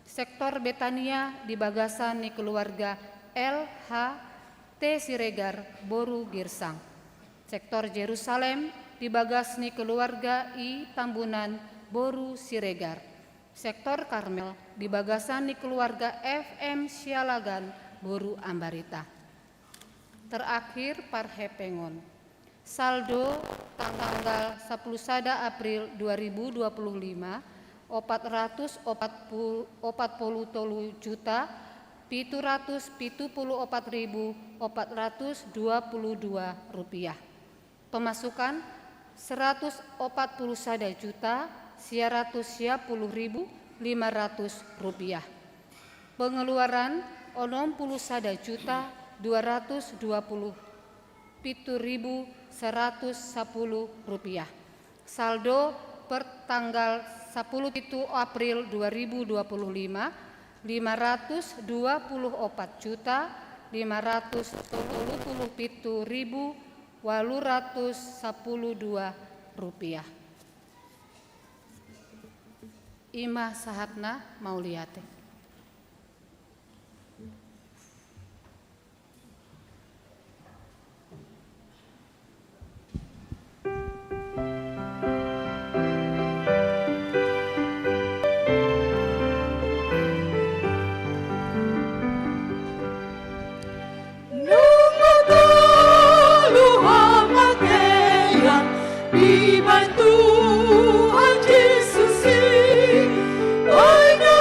Sektor Betania di bagasan ni keluarga L H T Siregar boru Girsang. Sektor Jerusalem di bagas ni keluarga I Tambunan boru Siregar. Sektor Karmel di bagasan ni keluarga F M Sialagan boru Ambarita. Terakhir, parhepengon. Saldo tanggal sapuluh sada April dua ribu dua puluh lima, opat ratus opat pulu tolu juta pitu ratus pitu pulu opat ribu opat ratus dua pulu dua rupiah. Pemasukan, seratus opat pulu sada juta sia ratus sia pulu ribu lima ratus rupiah. Pengeluaran, onom pulu sada juta dua ratus dua pulu pitu ribu seratus sapulu rupiah. Saldo per tanggal sapuluh pitu April dua ribu dua pulu lima, lima ratus dua pulu opat juta lima ratus tolu pulu pitu ribu walu ratus sapulu dua rupiah. I ma sahatna, mauliate. Nunga tolu hamateian dibahen Tuhan Jesus i, ai na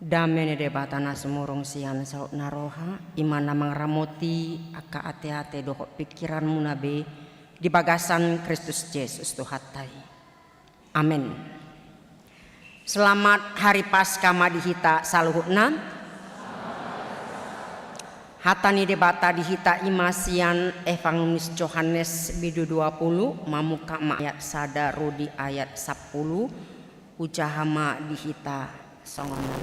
Dame ni Debata na sumurung sian saut na roha, i ma na mangaramoti angka ateate dohot pingkiranmuna be di bagasan Kristus Jesus Tuhanta i. Amen. Selamat Hari Paskah ma di hita saluhutna. Hata ni Debata di hita i ma sian Evangelium Johannes bindu dua pulu, mamungka ma ayat sada ro di ayat sampulu. Hujaha ma di hita songon on.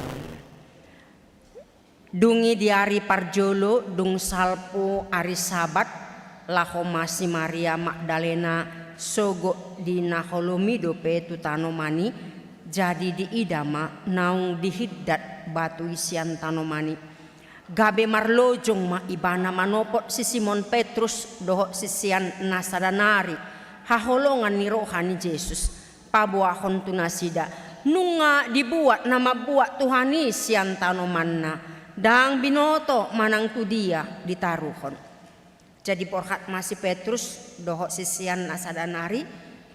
Dung i di ari parjolo, dung salpu ari Sabat, laho ma si Maria Magdalena sogot di na holom i dope tu tanoman i, jadi diida ma naung dihindat batu i sian tanoman i. Gabe marlojong ma ibana manopot si Simon Petrus dohot sisean na sada nari haholongan ni roha ni Jesus, paboahon tu nasida, nunga dibuat na mambuat Tuhan i sian tanomanna, ndang binoto manang tu dia ditaruhon. Jadi borhat ma si Petrus dohot sisean na sada nari,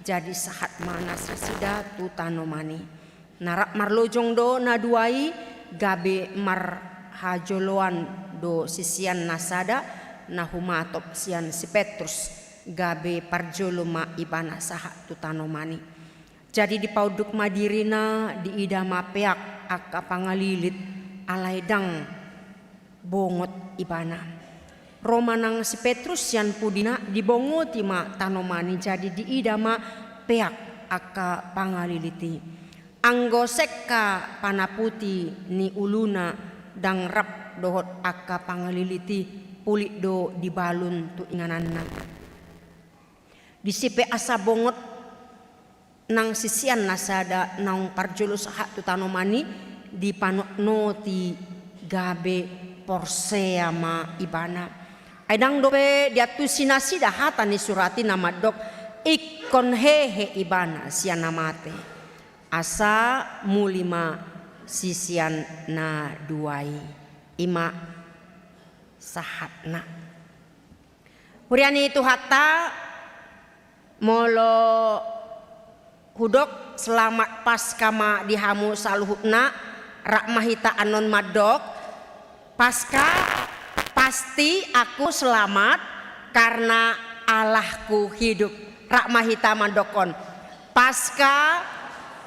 jadi sahat ma nasida tu tanoman i. Na rap marlojong do na dua i, gabe marhajoloan do sisean na sada na humatop sian si Petrus, gabe parjolo ma ibana sahat tu tanoman i. Jadi dipaunduk ma dirina, diida ma peak angka pangalilit, alai ndang bongot ibana. Ro ma nang si Petrus sian pudina, dibongoti ma tanoman i, jadi diida ma peak angka pangalilit i. Anggo sengka panaputi ni uluna ndang rap dohot angka pangalilit i, pulik do dibalun tu ingananna. Disi pe asa bongot nang sisean na sada naung parjolo sahat tu tanoman i, dipanotnoti, gabe porsea ma ibana. Ai ndang dope diantusi nasida hata ni surat i na mandok, ingkon hehe ibana sian na mate. Asa muli ma sisean na dua i. I ma sahatna. Huria ni Tuhanta, molo hudok selamat Paskah ma di hamu saluhutna, rap ma hita annon mandok, Paskah, pasti aku selamat karena Allahku hidup. Rap ma hita mandokkon, Paskah,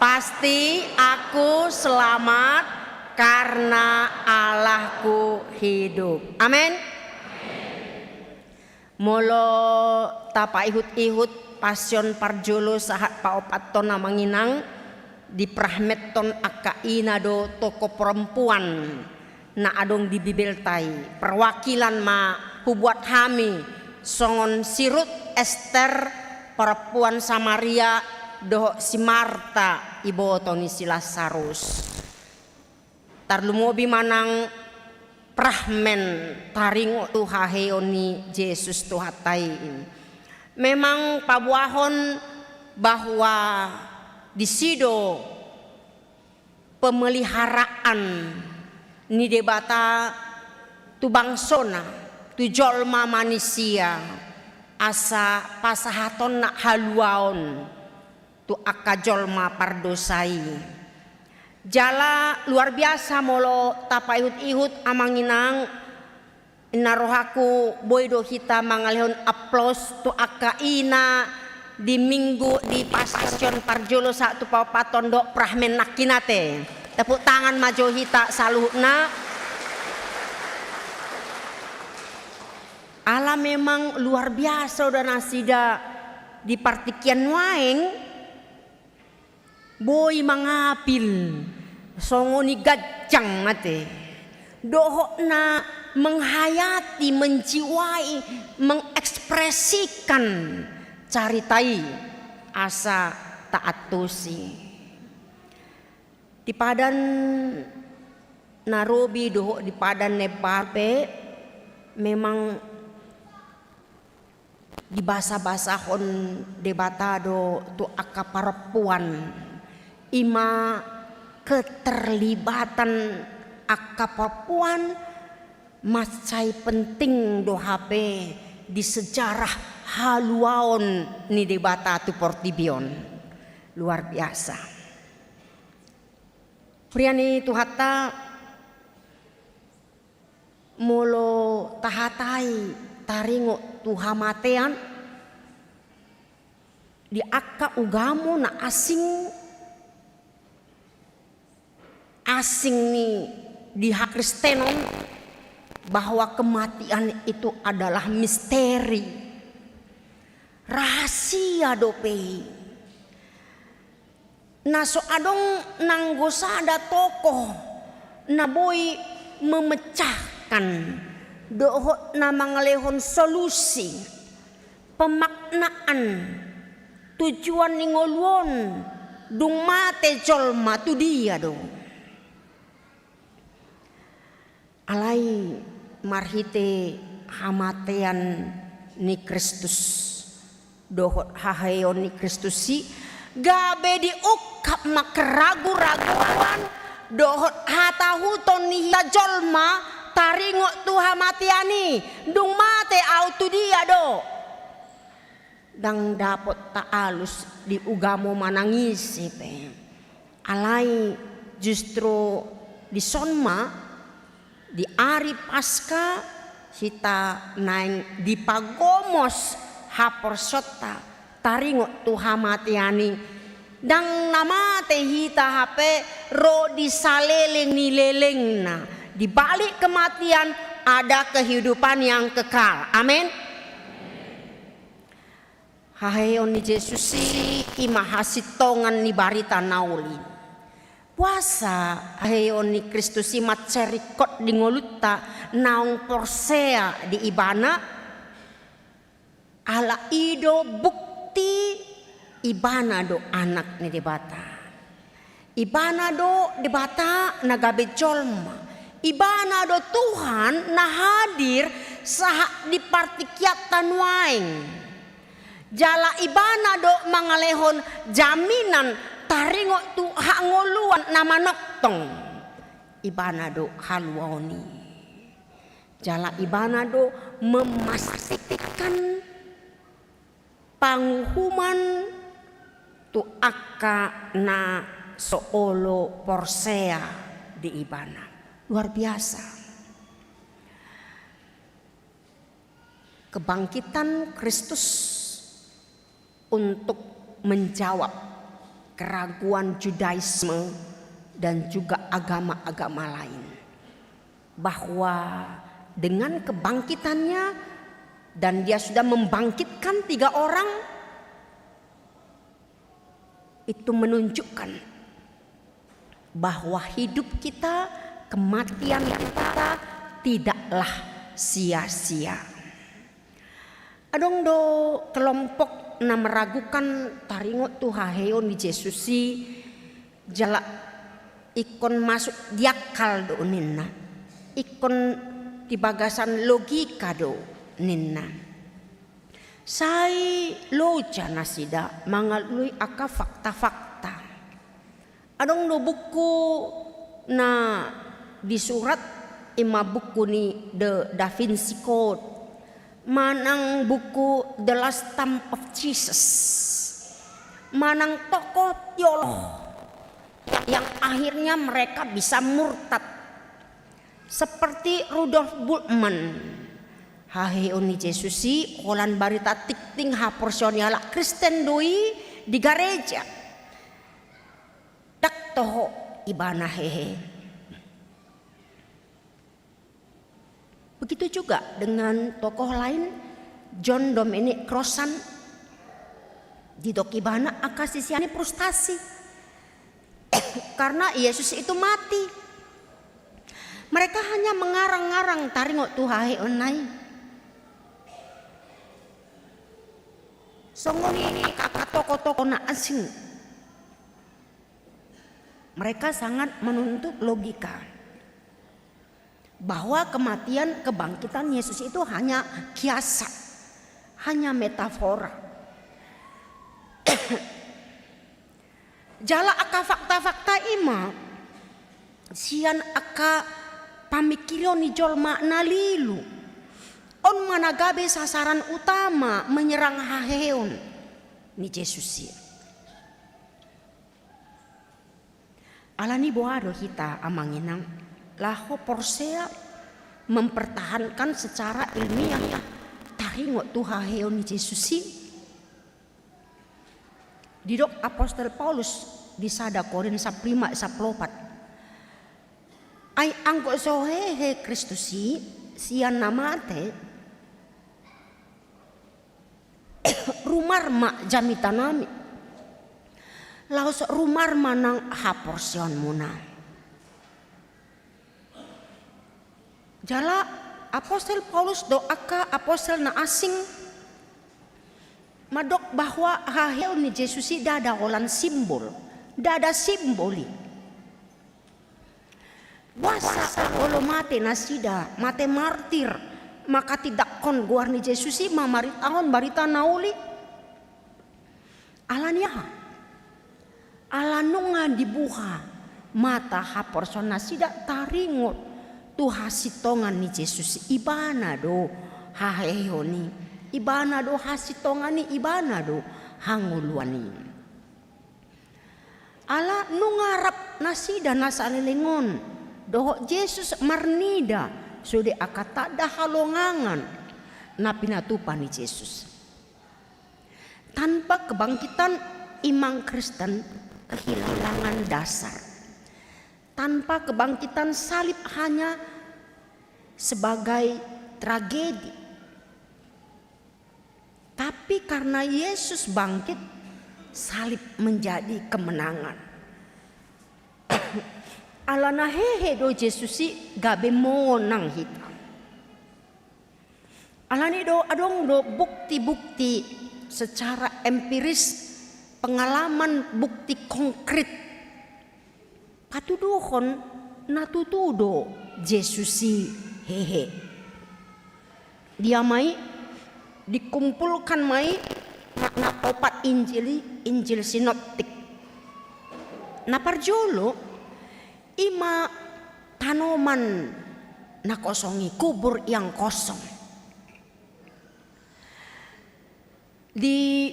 pasti aku selamat karena Allahku hidup. Amin. Molo tapaihut-ihut Pasion parjolo sahat paopathon, amang inang, dipragmenhon angka ina do tokoh perempuan na adong di Bibelta i. Perwakilan ma hubuat hami songon si Rut, Ester, perempuan Samaria, dohot si Marta, iboto ni si Lasarus. Tarlumobi manang pragmen taringot tu haheheon ni Jesus Tuhanta i. Memang paboahon bahwa disi do pemeliharaan ni Debata tu bangsona, tu jolma manisia, asa pasahatonna haluaon tu angka jolma pardosa i. Jala luar biasa molo tapaihut-ihut, amang inang, na rohangku boi do hita mangalehon aplaus tu angka ina di minggu di Pasion parjolo sahat tu paopathon dohot pragmen nangkin ate. Tepuk tangan ma jo hita saluhutna. Ala memang luar biasa do nasida di partingkian nuaeng. Boi mangapil, songon i ganjang ate. Dohot na menghayati, menjiwai, mengekspresikan carita i asa taantusi. Di padan na robi dohot di padan na imbaru pe memang dibasa-basahon Debata do tu angka parompuan. I ma keterlibatan angka parompuan mansai penting do hape di sejarah haluaon ni Debata tu portibi on. Luar biasa. Huria ni Tuhanta, Molo tahatai taringot tu hamatean, di angka ugamo na asing, asing ni di hakristenon, bahwa kematian itu adalah misteri. Rahasia dope i. Na so adong nanggo sada tokoh na boi memecahkan dohot na mangalehon solusi, pemaknaan, tujuan ni ngolu on, dung mate jolma tu dia do. Alai marhite hamatean ni Kristus dohot haheheon ni Kristus i, gabe diungkap ma keragu-raguan dohot hatahuton ni hita jolma taringot tu hamatean i, dung mate au tu dia do. Ndang dapot taalus di ugamo manang ise pe. Alai justru dison ma di ari Paska hita naeng dipagomos haporseaonta taringot tu hamatean i. Ndang na mate hita hape ro di saleleng ni lelengna. Di balik kematian ada kehidupan yang kekal. Amin. Haheheon ni Jesus i, i ma hasintongan ni barita na uli. Boasa haheheon ni Kristus i mansai ringkot di ngolunta naung porsea di Ibana? Ala i do bukti Ibana do Anak ni Debata. Ibana do Debata na gabe jolma. Ibana do Tuhan na hadir sahat di partingkianta nuaeng. Jala Ibana do mangalehon jaminan taringot tu hangoluan na manongtong. Ibana do haluaon i. Jala Ibana do memastikan panguhuman tu angka na so olo porsea di Ibana. Luar biasa. Kebangkitan Kristus untuk menjawab keraguan Judaisme dan juga agama-agama lain, bahwa dengan kebangkitannya, dan Dia sudah membangkitkan tiga orang, itu menunjukkan bahwa hidup kita, kematian kita tidaklah sia-sia. Adong do kelompok na meragukan taringot tu haheheon ni Jesus i, jala ingkon masuk di akal do ninna, ingkon di bagasan logika do ninna. Sai loja nasida mangalului angka fakta-fakta. Adong do buku na disurat, i ma buku ni The Da Vinci Code, manang buku The Last Stand of Jesus, manang tokoh teolog yang akhirnya mereka bisa murtad. Seperti Rudolf Bultmann, haheheon ni Jesus i holan barita tingting haporseaon ni halak Kristen do i di gareja. Ndang toho ibana hehe. Begitu juga dengan tokoh lain, John Dominic Crossan, didok ibana angka sisean i frustasi karena Yesus itu mati. Mereka hanya mengarang-arang taringot tu haheheonna i. Songon i angka tokoh-tokoh na asing. Mereka sangat menuntut logika bahwa kematian, kebangkitan Yesus itu hanya kiasan, hanya metafora. Jala angka fakta-fakta i ma sian angka pamingkirion ni jolma na lilu. On ma na gabe sasaran utama menyerang haheheon ni Jesus i. Alani boha do hita, amang inang, laho porsea mempertahankan secara ilmiah taringot tu haheheon ni Jesus i. Didok apostel Paulus di sada Korint sampulu lima sampulu opat, ai anggo so hehe Kristus i sian na mate, rumar ma jamitanami, laos rumar ma nang haporseaonmuna. Jala apostel Paulus dohot angka apostel na asing mandok bahwa haheheon ni Jesus i ndada holan simbol, ndada simbol i. Boasa olo mate nasida, mate martir, manghatindanghon goar ni Jesus i, mamaritahon barita na uli? Ala ni aha? Ala nunga dibuha mata haporseaon nasida taringot tu hasintongan ni Jesus, ibana do haheheon i, ibana do hasintongan i, ibana do hangoluan i. Ala nunga rap nasida na saleleng on dohot Jesus marnida sude angka tanda halongangan na pinatupa ni Jesus. Tanpa kebangkitan, iman Kristen kehilangan dasar. Tanpa kebangkitan, salib hanya sebagai tragedi. Tapi karena Yesus bangkit, salib menjadi kemenangan. Ala na hehe do Jesus i, gabe monang hita. Ala ni do adong do bukti-bukti secara empiris, pengalaman, bukti konkret, patuduhon na tutu do Jesus i hehe. Dia ma i? Dikumpulkan ma i na, na opat Injil i, Injil sinoptik. Na parjolo, i ma tanoman na kosong i, kubur yang kosong. Di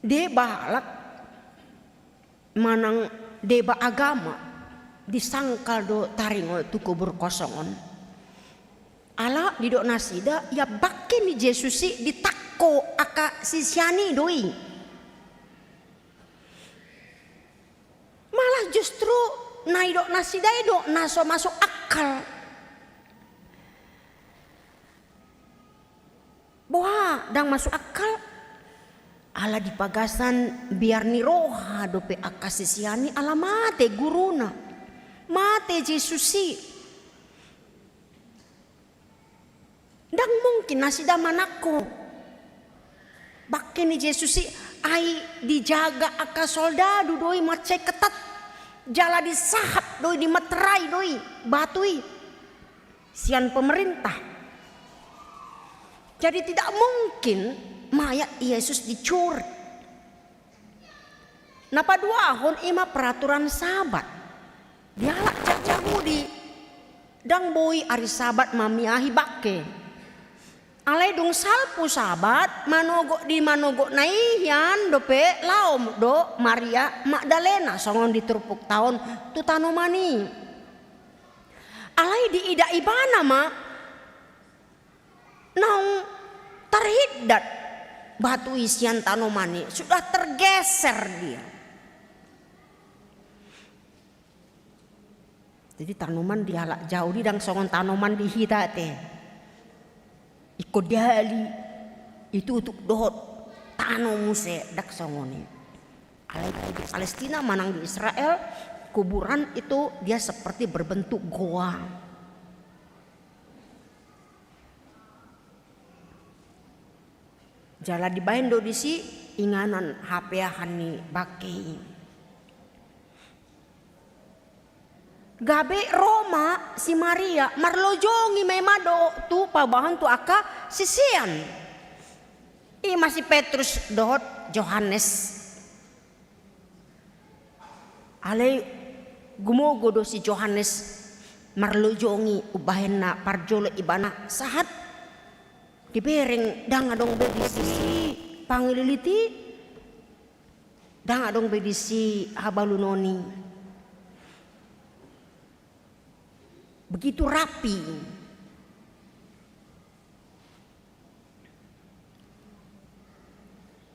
deba halak manang deba agama disangkal do taringot tu kubur kosong on. Ala didok nasida, ia bangke ni Jesus i ditangko angka sisean i do i. Malah justru na didok nasida i do na so masuk akal. Boha ndang masuk akal? Ala di bagasan biar ni roha dope angka sisean i ala mate guruna. Mate Jesus i. Ndang mungkin nasida manangko bangke ni Jesus i, ai dijaga angka soldadu do i mansai ketat. Jala disahap do i, dimeterai do i batu i sian pemerintah. Jadi tidak mungkin mayat Yesus dicuri. Na paduahon i ma peraturan Sabat. Di halak Jahudi, ndang boi ari Sabat mamiahi bangke. Alai dung salpu Sabat, manogot di manogotna i hian dope laho do Maria Magdalena songon di turpukta on tu tanoman i. Alai diida ibana ma naung tarhindat batu i sian tanoman i, sudah tergeser dia. Jadi tanoman di halak Jahudi ndang songon tanoman di hita ate. Ingkon diali, itutup dohot tano muse, ndang songon i. Alai di Palestina manang di Israel, kuburan itu dia seperti berbentuk goa. Jala dibaen do disi inganan hapeahan ni bangke i. Gabe ro ma si Maria marlojongi ma i ma dohot tu paboahon tu angka sisean. I ma si Petrus dohot Johannes. Alai gumogo do si Johannes marlojongi, umbahen na parjolo ibana sahat. Dibereng ndang adong be disi pangililit i, ndang adong be disi habalunon i. Begitu rapi.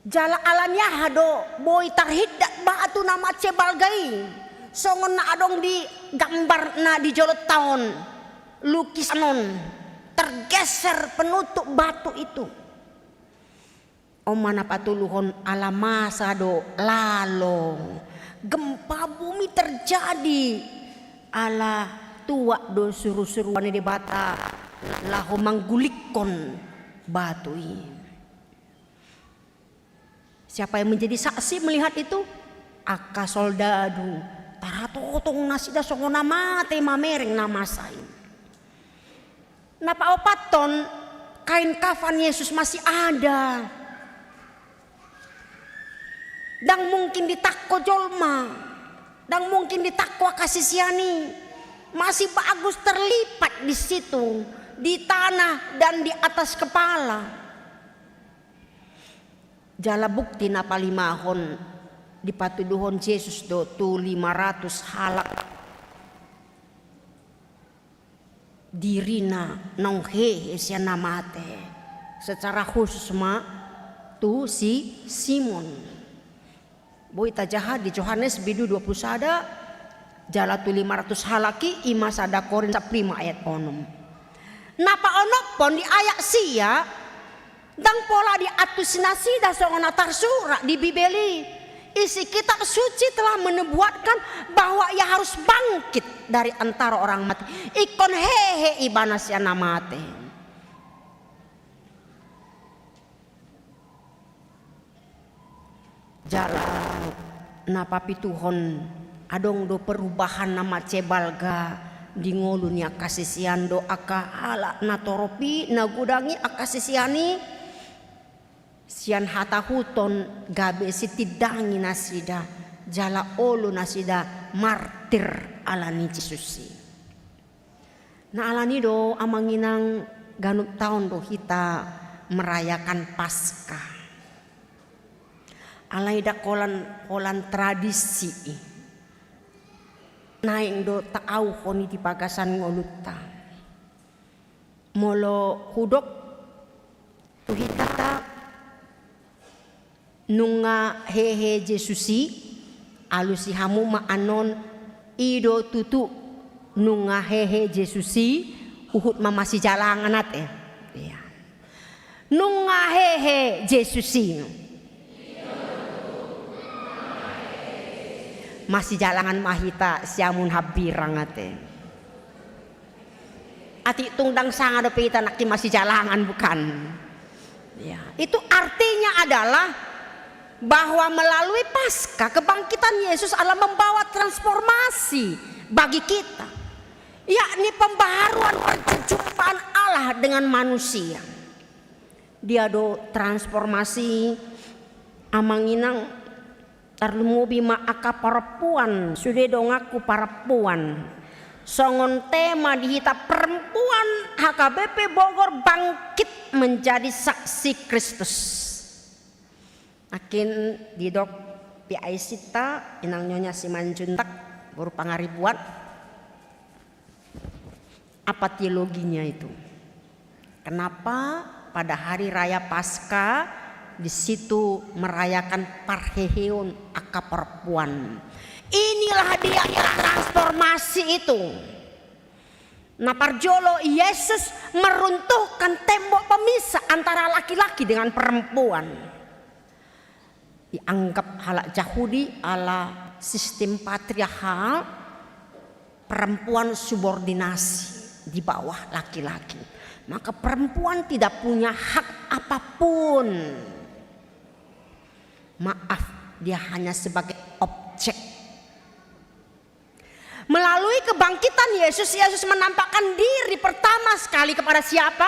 Jala ala ni aha do boi tarhindat batu na mansai balga i, songon na adong di gambar na di jolonta on, lukisan on, tergeser penutup batu itu. On ma na patoluhon, ala masa do lalo, gempa bumi terjadi, ala tuat do surusuruan ni Debata laho manggulikkon batu i. Siapa yang menjadi saksi melihat itu? Angka soldadu, taratotong nasida songon na mate mamereng na masa i. Na paopathon, kain kafan Yesus masih ada. Ndang mungkin ditangko jolma, ndang mungkin ditangko angka sisean i. Masih bagus terlipat di situ, di tanah dan di atas kepala. Jala bukti na palimahon, dipatuduhon Jesus do tu lima ratus halak dirina naung hehe sian na mate, secara khusus ma tu si Simon. Boi tajaha di Johannes bindu dua puluh sada, jala tu lima ratus halak i, i ma sada Korint sampulu lima ayat onom. Na paonomhon di ayat sia, ndang pola diantusi nasida songon na tarsurat di Bibel i. Isi kitab suci telah menubuatkan bahwa ia harus bangkit dari antara orang mati. Ingkon hehe ibana sian na mate. Jala na papituhon, adong do perubahan na mansai balga di ngolu ni angka sisean do angka halak na torop i, na godang i angka sisean i, sian hatahuton gabe sitindangi nasida, jala olo nasida martir ala ni Jesus i. Na ala ni do amang inang ganup taon do hita merayakan Paskah. Alai ndang holan, holan tradisi i. Naeng do taauhon i di bagasan ngolunta. Molo hudok tu hita, nunga hehe Jesus i, alusi hamu ma annon, i do tutu, nunga hehe Jesus i, huhut ma masijalangan ate. Ia. Nunga hehe Jesus i. Masijalangan ma hita siamun hambirang ate. Atik tung ndang sanga dope hita nangkin masijalangan, bukan? Ya, itu artinya adalah bahwa melalui Paskah, kebangkitan Yesus adalah membawa transformasi bagi kita, yakni pembaharuan perjumpaan Allah dengan manusia. Dia do transformasi, amang inang, tarlumobi ma angka parompuan, sude donganku parompuan. Songon tema di hita, perempuan H K B P Bogor bangkit menjadi saksi Kristus. Nangkin didok P I C-ta, inang Nyonya Simanjuntak, boru Pangaribuan. Apa teologinya itu? Kenapa pada hari raya Paskah di situ merayakan parheheon angka perempuan? Inilah dia transformasi itu. Na parjolo, Yesus meruntuhkan tembok pemisah antara laki-laki dengan perempuan. Dianggap halak Jahudi ala sistem patriarkal, perempuan subordinasi di bawah laki-laki. Maka perempuan tidak punya hak apapun. Maaf, dia hanya sebagai objek. Melalui kebangkitan Yesus, Yesus menampakkan diri pertama sekali kepada siapa?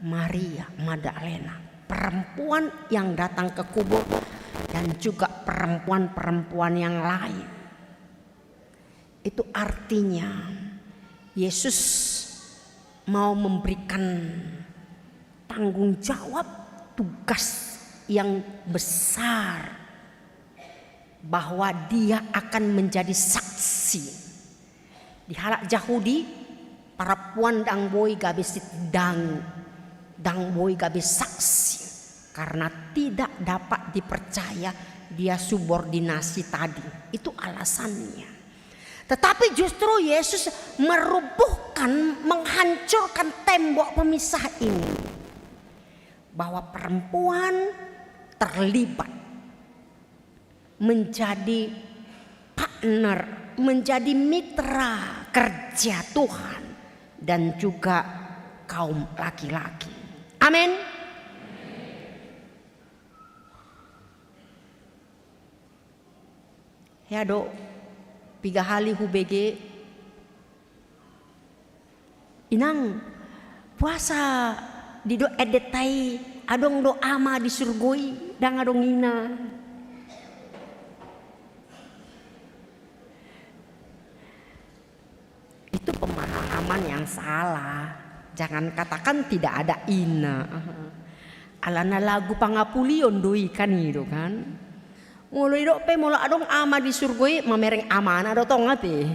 Maria Magdalena, perempuan yang datang ke kubur, dan juga perempuan-perempuan yang lain. Itu artinya Yesus mau memberikan tanggung jawab, tugas yang besar, bahwa dia akan menjadi saksi. Di halak Jahudi, parampuan ndang boi gabe sitindangi, ndang boi gabe saksi, karena tidak dapat dipercaya dia subordinasi tadi. Itu alasannya. Tetapi justru Yesus merubuhkan, menghancurkan tembok pemisah ini. Bahwa perempuan terlibat menjadi partner, menjadi mitra kerja Tuhan dan juga kaum laki-laki. Amin. Hea do, piga hali hubege, "Inang, boasa didok endenta i adong do Ama di surgo i, ndang adong Ina?" Itu pemahaman yang salah. Jangan katakan tidak ada Ina. Alana lagu pangapulion do i kan, i do kan. Molo didok pe molo adong Ama di surgo i, mamereng Amana do tong ate.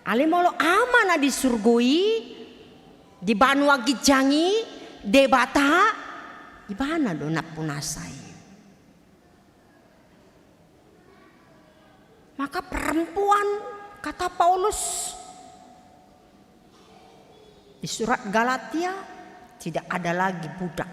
Alai molo Ama na di surgo i, di banua ginjang i, Debata, Ibana do nampunasa i. Maka perempuan, kata Paulus di surat Galatia, tidak ada lagi budak,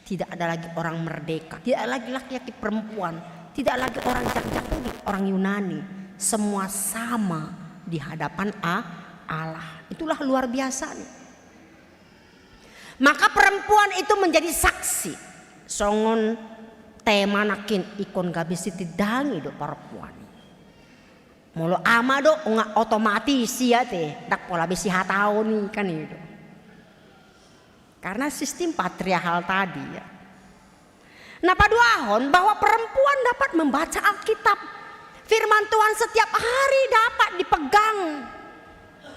tidak ada lagi orang merdeka, tidak lagi laki-laki perempuan, tidak lagi orang Jahudi, orang Yunani. Semua sama di hadapan A-, Allah. Itulah luar biasanya. Maka perempuan itu menjadi saksi. Songon tema nangkin, ingkon gabe sitindangi do perempuan. Molo ama do, nunga otomatis i ate, ndang pola be sihataon i kan, i do. Karena sistem patriarkal tadi, ya. Na paduahon, bahwa perempuan dapat membaca Alkitab. Firman Tuhan setiap hari dapat dipegang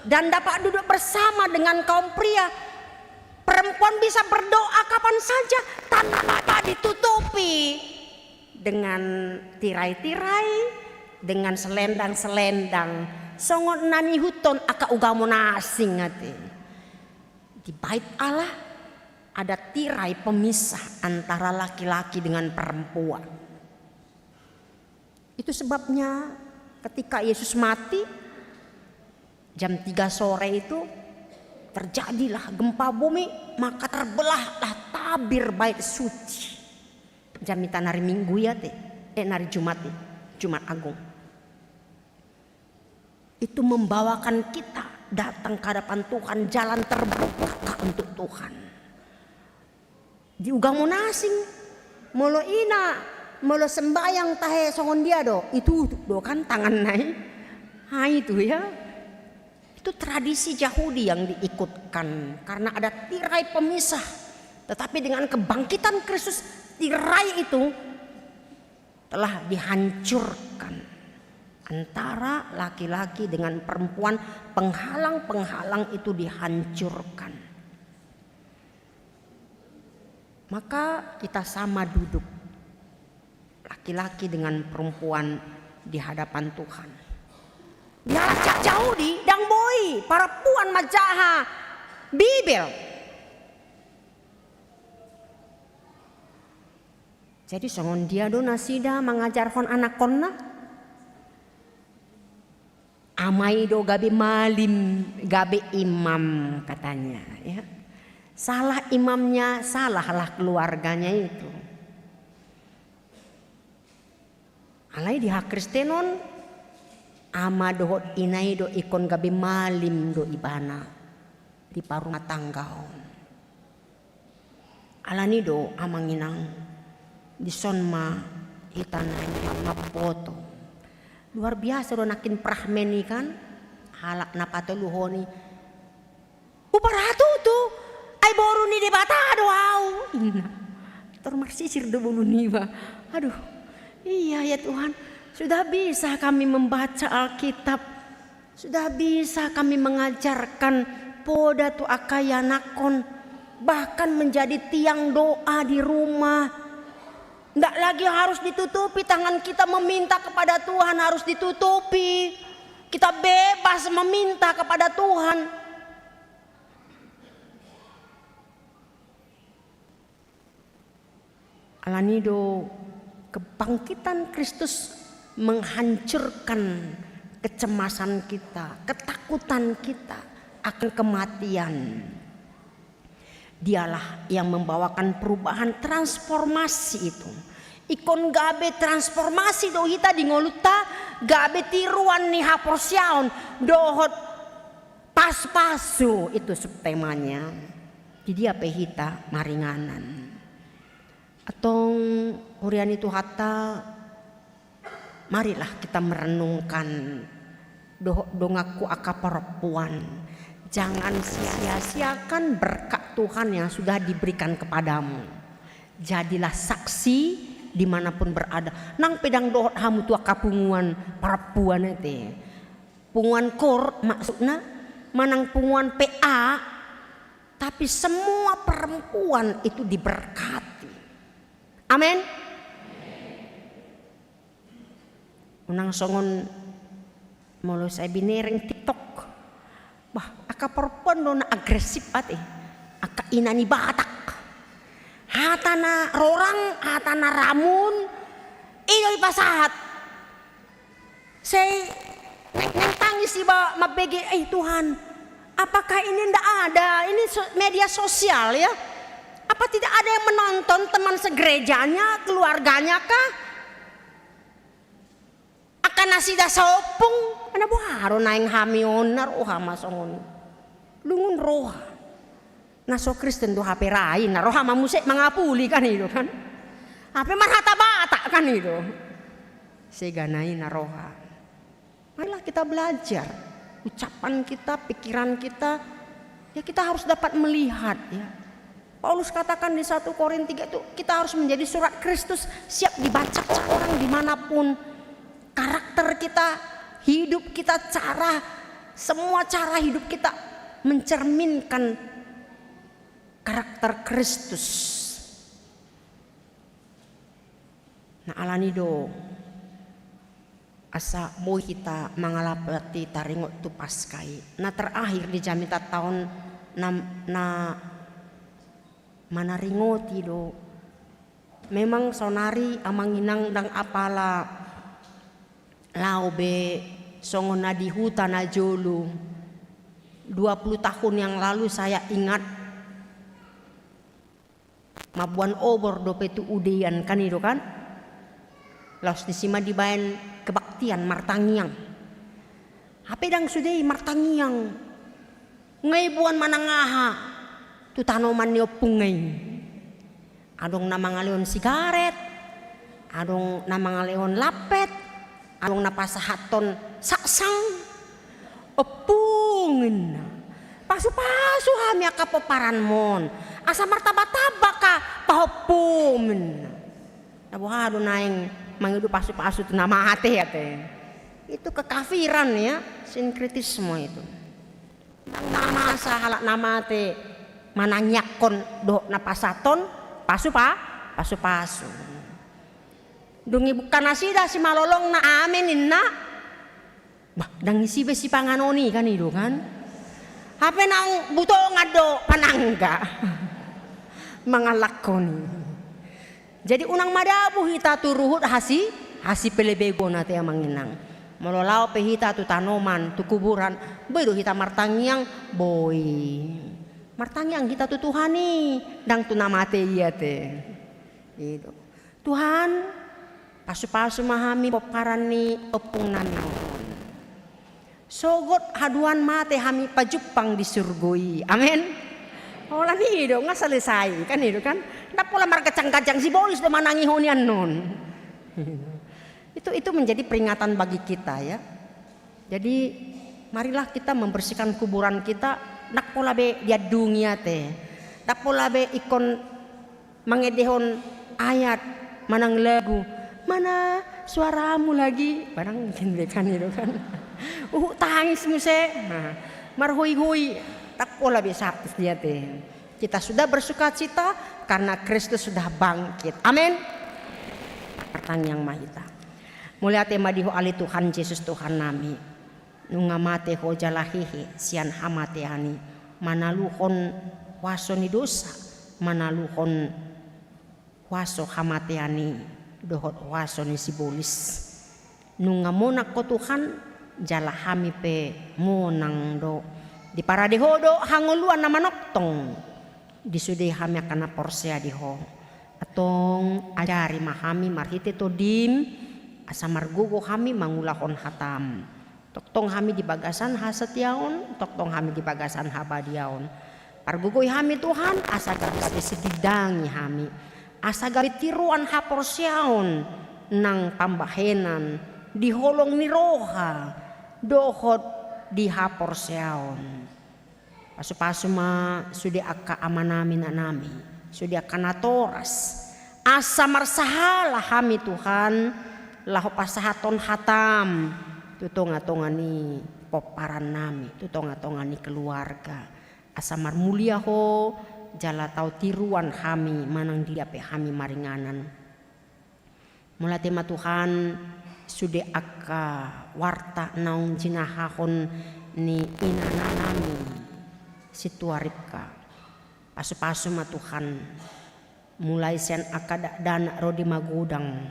dan dapat duduk bersama dengan kaum pria. Perempuan bisa berdoa kapan saja tanpa ditutupi dengan tirai-tirai, dengan selendang-selendang. Songon na niihuthon angka ugamo na asing ate. Di Bait Allah ada tirai pemisah antara laki-laki dengan perempuan. Itu sebabnya ketika Yesus mati, jam tiga sore itu terjadilah gempa bumi, maka terbelahlah tabir Bait Suci. Jamita na ari Minggu i ate, eh, na ari Jumat i, Jumat Agung. Itu membawakan kita datang ke hadapan Tuhan, jalan terbuka untuk Tuhan. Di ugamo na asing, molo ina, molo sembahyang tahe songon dia do, ditutup do kan tanganna i. Ha, itu ya. Itu tradisi Jahudi yang diikutkan, karena ada tirai pemisah. Tetapi dengan kebangkitan Kristus, tirai itu telah dihancurkan antara laki-laki dengan perempuan, penghalang-penghalang itu dihancurkan. Maka kita sama duduk, laki-laki dengan perempuan di hadapan Tuhan. Di halak Jahudi, ndang boi, perempuan manjaha Bibel. Jadi songon dia do nasida mangajarhon anakkonna? Ama i do gabe malim, gabe imam katanya, ya. Salah imamnya, salahlah keluarganya itu. Alai di hakristenon, ama dohot ina i do ingkon gabe malim do ibana di parumatanggaon. Alani do amang inang, dison ma hita na nian mamboto. Luar biasa do nangkin pragmen i kan, halak na patoluhon i. Huparhatutu, ai boru ni Debata do ahu, inna. Tor marsisir do bolu niba. Aduh, iya ya Tuhan, sudah bisa kami membaca Alkitab. Sudah bisa kami mengajarkan poda tu angka ianakhon, bahkan menjadi tiang doa di rumah. Ndak lagi harus ditutupi, tangan kita meminta kepada Tuhan harus ditutupi. Kita bebas meminta kepada Tuhan. Alani do kebangkitan Kristus menghancurkan kecemasan kita, ketakutan kita akan kematian. Dialah yang membawakan perubahan, transformasi itu. Ingkon gabe transformasi do hita di ngolunta, gabe tiruan ni haporseaon dohot pasupasu, itu subtemanya. Di dia pe hita maringanan. Antong huria ni Tuhanta, marilah kita merenungkan dohot donganku angka parompuan. Jangan sia-siakan berkat Tuhan yang sudah diberikan kepadamu. Jadilah saksi di mana pun berada. Nang pe ndang dohot hamu tu angka punguan parompuan ate. Punguan KOR maksudna, manang punguan P A, tapi semua perempuan itu diberkati. Amin. Unang songon molo sai binereng TikTok. Bah, angka parompuan do na agresif ate. Angka ina ni Batak. Hata na rorang, hata na ramun, i do dipasahat. Sai nang, nang tangis iba mambege, "Eh Tuhan, apakah ini ndak ada? Ini so-, media sosial ya? Apa tidak ada yang menonton teman segerejanya, keluarganya kah?" Angka nasida saompung, na boha do naeng hami on, na roha ma songon. Lungun roha. Na so Kristen do hape ra i, na roha ma muse mangapuli kan i do kan. Hape marhata Batak kan i do. Sega na i na roha. Marilah kita belajar. Ucapan kita, pikiran kita, ya kita harus dapat melihat ya. Paulus katakan di satu Korin tiga itu, kita harus menjadi surat Kristus, siap dibaca orang dimanapun. Karakter kita, hidup kita, cara, semua cara hidup kita mencerminkan karakter Kristus. Nah, alani do asa boi hita mangalapati taringot tu Paska i. Na terakhir di jamita taon na, na manaringoti do. Memang saonari amang inang ndang apala laho be songon na di huta na jolo. Dua puluh tahun yang lalu saya ingat, mamboan obor dope tu udean kan i do kan. Laos disi ma dibaen kebaktian martangiang. Hape ndang sude i martangiang. Nga iboan manang aha tu tanoman ni ompungna i. Adong na mangalehon sigaret, adong na mangalehon lampet, adong na pasahathon saksang. Ompung ninna, pasupasu hami angka pomparanmon, asa martambatamba angka pahompum ninna. Na boha do naeng mangido pasupasu tu na mate ate. Itu kekafiran ya, sinkretisme itu. Ndang na masa halak na mate manangiangkon dohot na pasahathon pasupa-, pasupasu. Dung ibungka nasida simalolongna amen ninna. Bah, ndang isi be sipanganon i kan i do kan. Hape nang butongan do panangga. Mangalangkon i. Jadi unang madabu hita tu ruhut hasi-, hasipelebegon ate amang inang. Molo laho pe hita tu tanoman, tu kuburan, boi do hita martangiang, boi. Martangiang hita tu Tuhan i, ndang tu na mate i ate. I do. Tuhan, pasupasu ma hami pomparan ni ompung nami on. Sogot haduan mate hami pajumpang di surgo i. Amen. Holan i do, nga selesai kan i do kan. Ndang pola margajang-gajang, sibolis do manangihon i annon. Itu, itu menjadi peringatan bagi kita ya. Jadi marilah kita membersihkan kuburan kita, ndang pola be diandungi ate. Ndang pola be ingkon mangendehon ayat manang lagu, mana suaramu lagi, barang mungkin be kan i do kan. Uhuk tangis muse, nah, marhoi-hoi, ndang pola be sahat tu dia ate. Kita sudah bersukacita karena Kristus sudah bangkit. Amin. Martangiang ma hita. Mauliate ma di Ho ale Tuhan Jesus Tuhan nami. Nunga mate ho jala hehe sian hamatean i, manaluhon huaso ni dosa, manaluhon huaso hamatean i, dohot huaso ni sibolis. Nunga monang ho Tuhan, jala hami pe monang do. Diparade ho do hangoluan na manongtong di sude hami angka na porsea di ho. Antong ajari ma hami marhite Tondim, asa margogo hami mangulahon hatam. Tongtong hami di bagasan hasatiaon, tongtong hami di bagasan habadiaon. Pargogoi hami Tuhan, asa gabe sitindangi hami. Asa gabe tiruan haporseaon nang pambahenan di holong ni roha dohot di haporseaon. Pasupasu ma sude angka amanami, inanami, sude angka natoras. Asa marsahala hami Tuhan, laho pasahathon hatam tu tongatonga ni pomparan nami, tu tongatonga ni keluarga. Asa marmulia ho, jala tau tiruan hami manang dia pe hami maringanan. Mauliate ma Tuhan, sude angka warta naung jinahahon ni inanami Sintua Ripka. Pasupasu ma Tuhan, mulai sian angka dakdanak ro di magodang,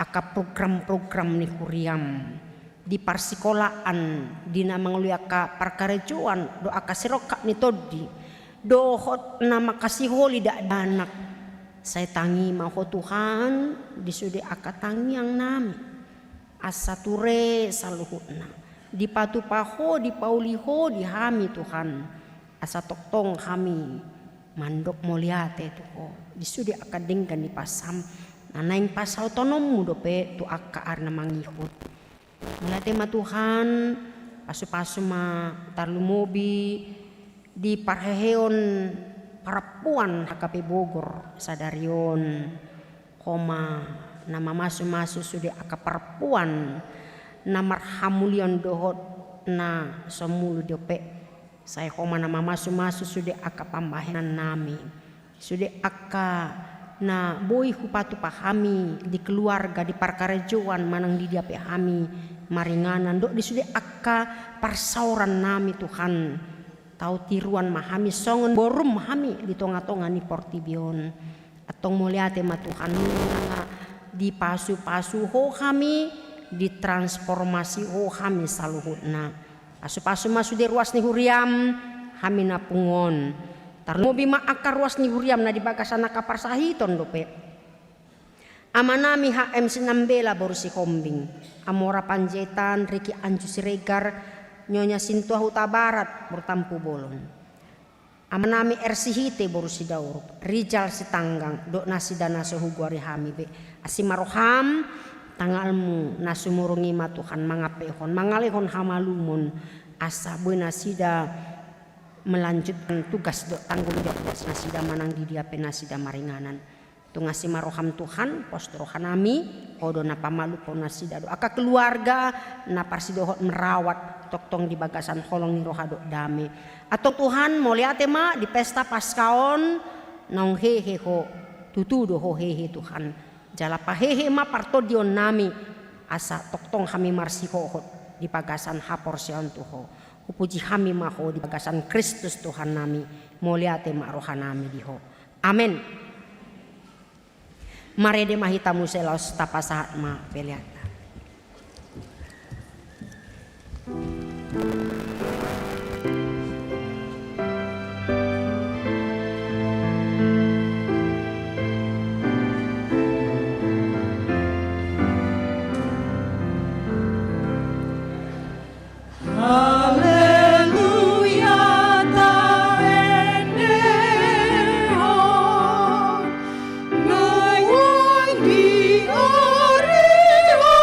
angka program-program ni huriam, di parsikolaan, di na mangoloi angka parkarejoan, dohot angka sirongkap ni tondi, dohot na mangkasiholi dakdanak. Sai tangi ma ho Tuhan, di sude angka tangiang nami. Asa ture saluhutna. Dipatupa ho, dipauli ho di hami Tuhan. Asa tongtong hami mandok mauliate tu ho. Di sude angka denggan ni pasam. Na naeng pasahatonmu dope tu angka ari na mangihut. Mauliate ma Tuhan, pasupasu ma tarlumobi di parheheon parampuan H K P Bogor sadari on, ho ma na mamasumasu sude angka parampuan na marhamulion dohot na so mulu dope. Sai ho ma na mamasumasu sude angka pambahenan nami. Sude angka na boi hupatupa hami di keluarga, di parkarejoan, manang di dia pe hami maringanan, dohot di sude angka parsaoran nami Tuhan. Tau tiruan ma hami songon borum hami di tongatonga ni portibi on. Antong mauliate ma Tuhan, nunga dipasupasu ho hami, ditransformasi ho hami saluhutna. Pasupasu ma sude ruas ni huriam, hami na pungu on. Tarlumobi ma angka ruas ni huriam na di bagasan angka parsahiton dope. Amanami H M Sinambela boru Sihombing, Amora Panjaitan, Riki Anju Siregar, Nyonya Sintua Hutabarat boru Tampubolon. Amanami R Sihite boru Sidauruk, Rijal Sitanggang, dohot nasida na so hugoari hami be. Asi ma roham, tanganmu na sumurung i ma Tuhan mangampehon, mangalehon hamalumon, asa boi nasida melanjutkan tugas dohot tanggung jawab nasida manang di dia pe nasida maringanan. Tung asi ma roham Tuhan, pos do rohanami, ho do na pamalumhon nasida dohot angka keluarga na parsidohot merawat tongtong di bagasan holong ni roha dohot dame. Antong Tuhan, mauliate ma di pesta Paska on, naung hehe ho, tutu do ho hehe Tuhan. Jala pahehe ma partondionnami, asa tongtong hami marsihohot di bagasan haporseaon tu ho. Hupuji hami ma ho di bagasan Kristus Tuhannami, mauliate ma rohanami di ho. Amen. Marende ma hita muse laos tapasahat ma peleanta. Haleluya, ta endehon, nuaeng di ari ho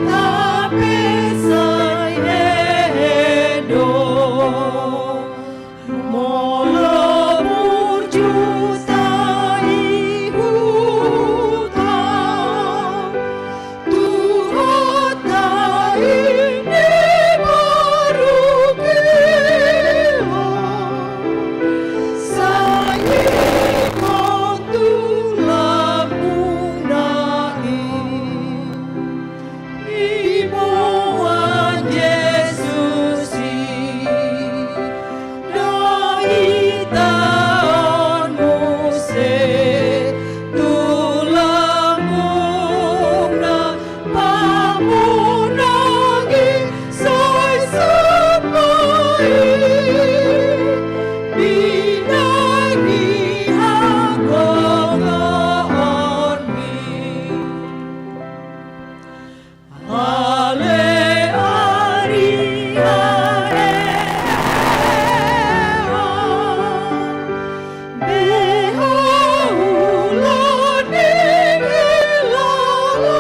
Hape sai hehe do molo burju taihut hita. Tuhan, tahi ni parugian, sai ingkon tulang muna i. Iboan Jesus i, do hita on muse tulang muna, pamunang i sai sapai binahen ni hagogoonmi. Ale ari ae, beha ulaon ni laho.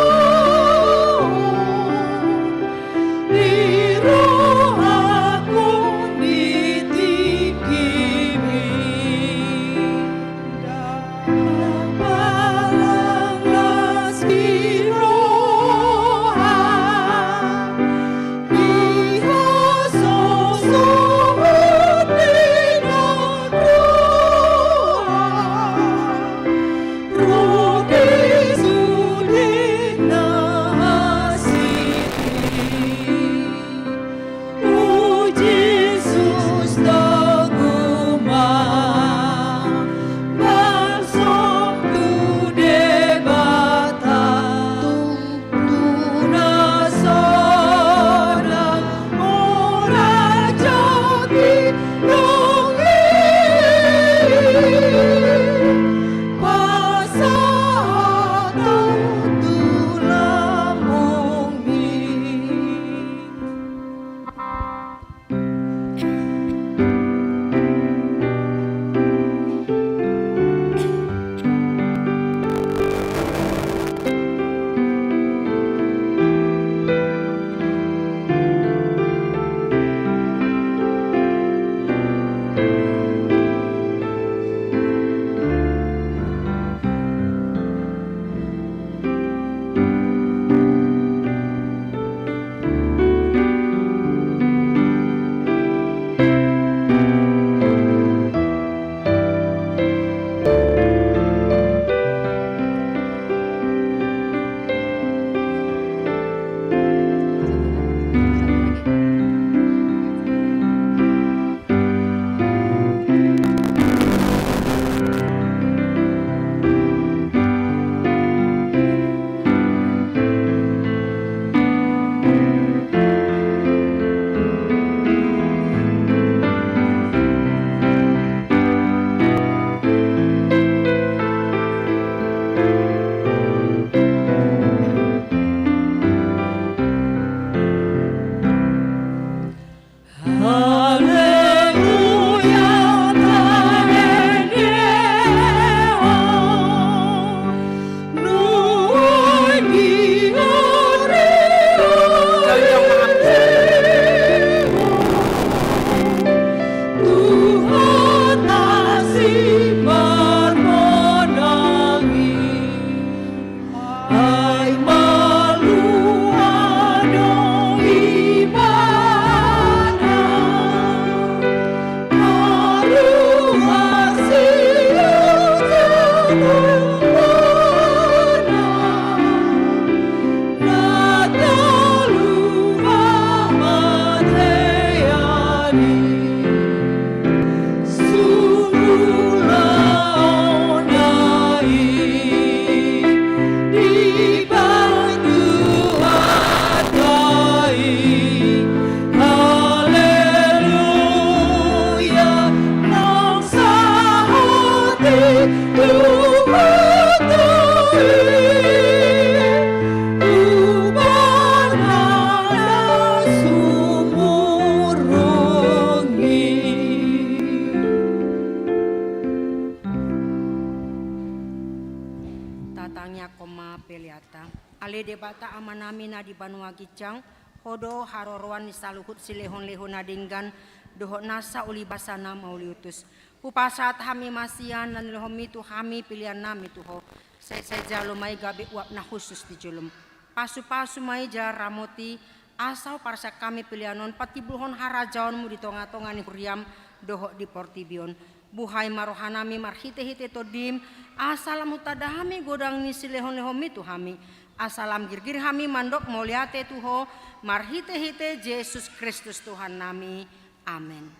Amanami na di banua ginjang, Ho do haroroan ni saluhut silehonlehon na denggan, dohot nasa uli basa na mauliutus. Hupasahat hami ma sian na nilehonmi tu hami peleannami tu Ho. Sai, sai jalo ma i gabe uap na hushus di jolom. Pasupasu ma i jala ramoti, asa huparsian hami pelean on patimbulhon harajaonmu di tongatonga ni huriam dohot di portibi on. Buhai ma rohanami marhitehite Tondim, asa lam hutanda hami godang ni silehonlehonmi tu hami, asa lam girgir hami mandok mauliate tu Ho, marhitehite Jesus Kristus Tuhannami. Amen.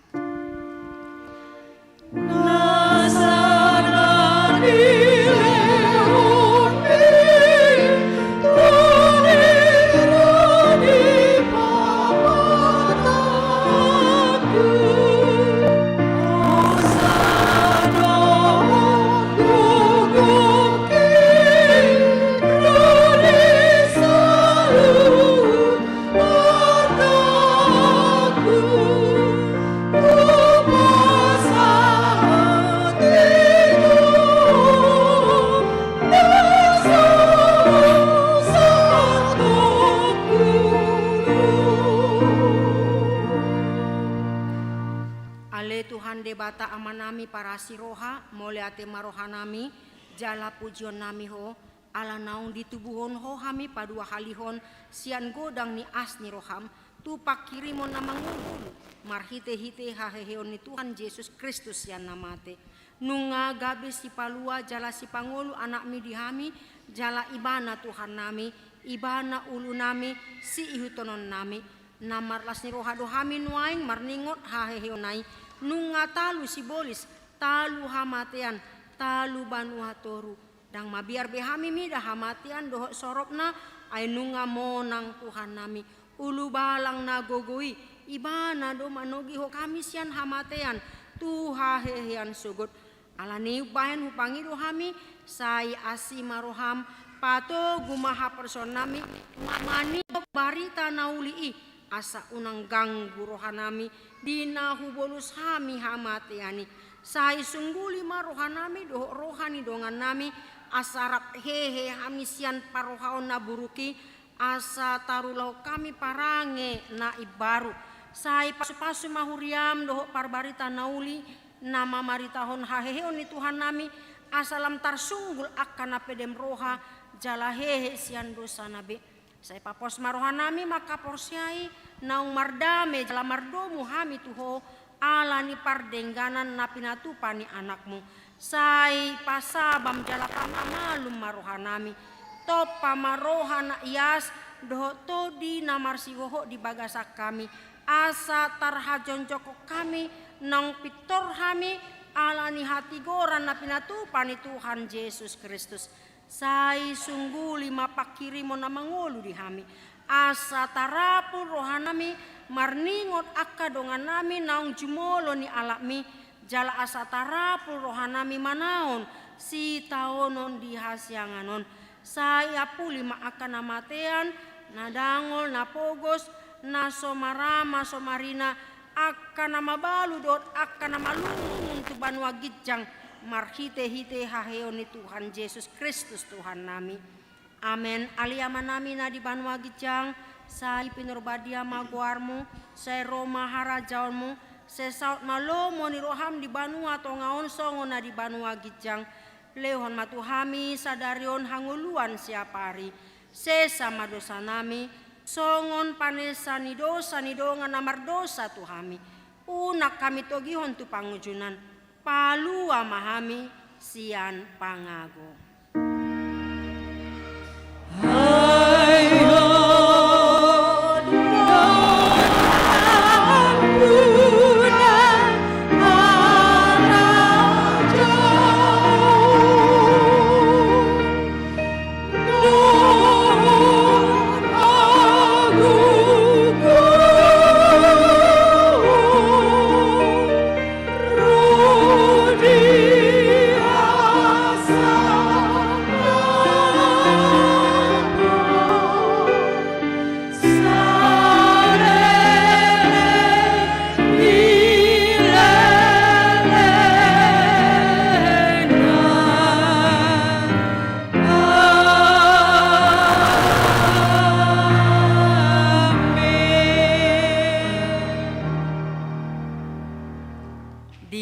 Ale Tuhan Debata Amanami parasi roha, mauliate ma rohanami, jala pujionnami Ho, ala naung ditubuhon Ho hami paduahalihon sian godang ni as ni roham, tu panghirimon na mangolu, marhitehite haheheon ni Tuhan Jesus Kristus sian na mate. Nunga gabe sipalua jala sipangolu anakmi di hami, jala Ibana Tuhannami, Ibana ulunami, siihuthononnami. Na marlas ni roha do hami nuaeng marningot haheheonna i, nunga talu sibolis, talu hamatean, talu banua toru. Ndang mabiar be hami mida hamatean dohot soropna, ai nunga monang Tuhannami. Ulubalang na gogo i, Ibana do manogihon hami sian hamatean, tu hahehean sogot. Alani i umbahen hupangido hami, sai asi ma roham, patogu ma haporseaonnami, ma-, maningok barita na uli i, asa unang ganggu rohanami, di na hubolus hami hamatean i. Sai sungguli ma rohanami dohot roha ni dongannami, asa rap hehe hami sian parrohaon na buruk i, asa tarulahon hami parange na imbaru. Sai pasupasu ma huriam dohot parbarita na uli, na mamaritahon haheheon ni Tuhannami, asa lam tarsunggul angka na pedem roha, jala hehe sian dosana be. Sai papos ma rohanami mangkaporseai, naung mardame jala mardomu hami tu Ho, ala ni pardengganan na pinatupa ni Anakmu. Sai pasabam jala pamamalum ma rohanami. Tompa ma roha na ias, dohot tondi na marsihohot di bagasan hami. Asa tarhajongjongkon hami, naung pintor hami, ala ni hatigoran na pinatupa ni Tuhan Jesus Kristus. Sai sungguli ma panghirimon na mangolu di hami. Asa tarapul rohanami marningot angka dongannami naung jumolo ni alapmi, jala asa tarapul rohanami manaon sitaonon di hasiangan on. Sai ampuli ma angka na matean, na dangol, na pogos, na so marama, so marina, angka na mabalu dohot angka na malungun tu banua ginjang, marhitehite haheheon ni Tuhan Jesus Kristus Tuhannami. Amen. Ale Amanami na di banua ginjang, sai pinarbadia ma goarmu, sai ro ma harajaonmu, sai saut ma lomo ni roham di banua tonga on songon na di banua ginjang. Lehon ma tu hami sadari on hangoluan siapari. Sesa ma dosanami, songon panesaan ni dosa ni dongan na mardosa tu hami. Unang hami togihon tu pangunjunan. Palua ma hami sian pangago.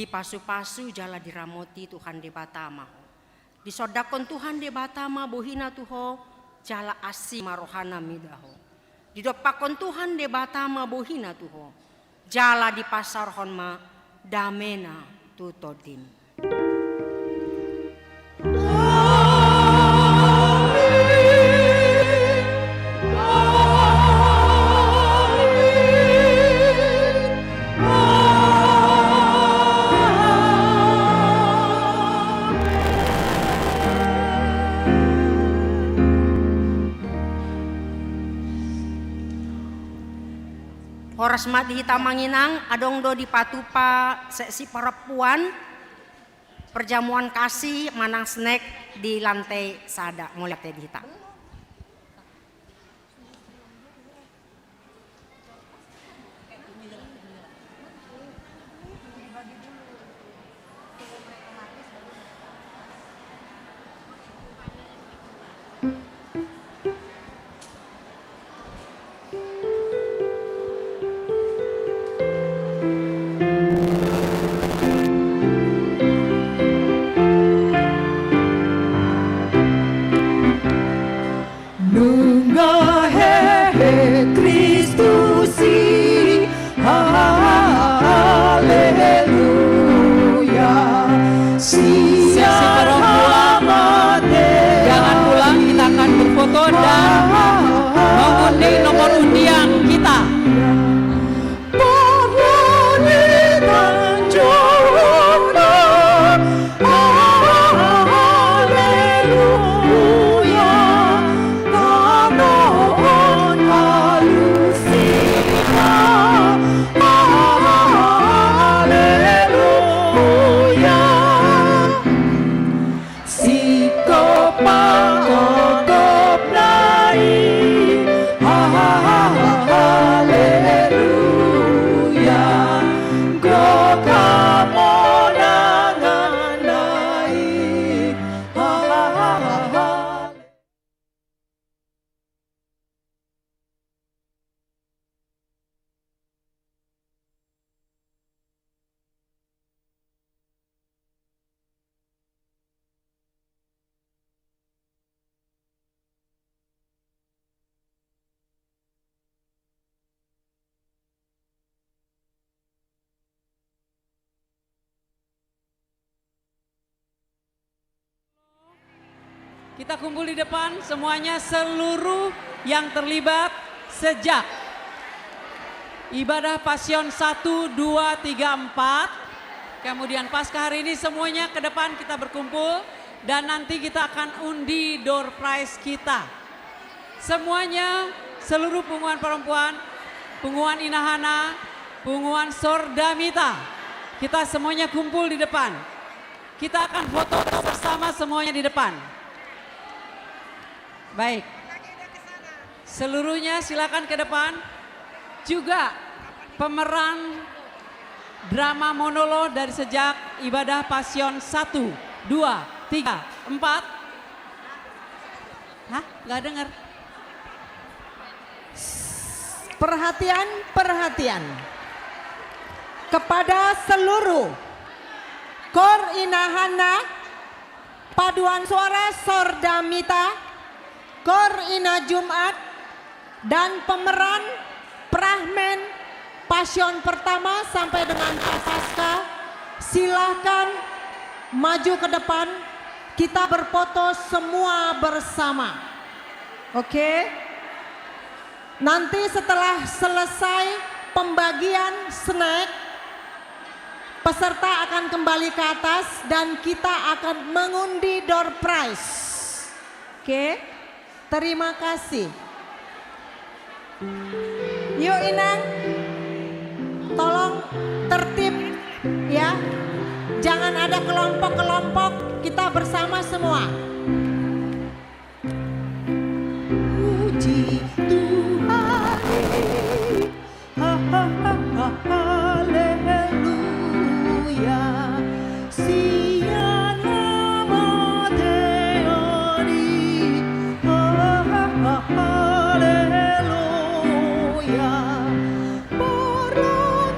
Dipasupasu jala diramoti Tuhan Debata ma ho. Disondangkon Tuhan Debata ma bohina tu ho, jala asi ma rohana mida ho. Didompakkon Tuhan Debata ma bohina tu ho, jala dipasaorhon ma damena tu tondim. Horas ma di hita amang inang, adong do dipatupa seksi perempuan, perjamuan kasih manang snack di lantai sada, mauliate di hita. Nunga hehe Kristus i, haleluya. Sian hamateion. Jangan pulang, kita akan berfoto dan mengundi nomor undian kita. Singkop ma gogopna i, haleluya. Gok hamonanganna i, haleluya. Kita kumpul di depan semuanya, seluruh yang terlibat sejak ibadah Pasion satu, dua, tiga, empat. Kemudian Paskah hari ini semuanya ke depan kita berkumpul dan nanti kita akan undi door prize kita. Semuanya, seluruh punguan perempuan, punguan Inahana, punguan Sordamita. Kita semuanya kumpul di depan. Kita akan foto bersama semuanya di depan. Baik. Seluruhnya silakan ke depan. Juga pemeran drama Monolo dari sejak ibadah Pasion satu, dua, tiga, empat. Hah? Nggak dengar. Perhatian, perhatian. Kepada seluruh Kor Inahana, Paduan Suara Sordamita, Kor Ina Jumat, dan pemeran Prahmen Pasion pertama sampai dengan Prapaskah, silahkan maju ke depan, kita berfoto semua bersama. Oke? Nanti setelah selesai pembagian snack, peserta akan kembali ke atas dan kita akan mengundi door prize. Oke? Terima kasih. Yuk, Inang, tolong tertib, ya. Jangan ada kelompok-kelompok, kita bersama semua. Puji Tuhan, haleluya. Sian hamateion i, haleluya.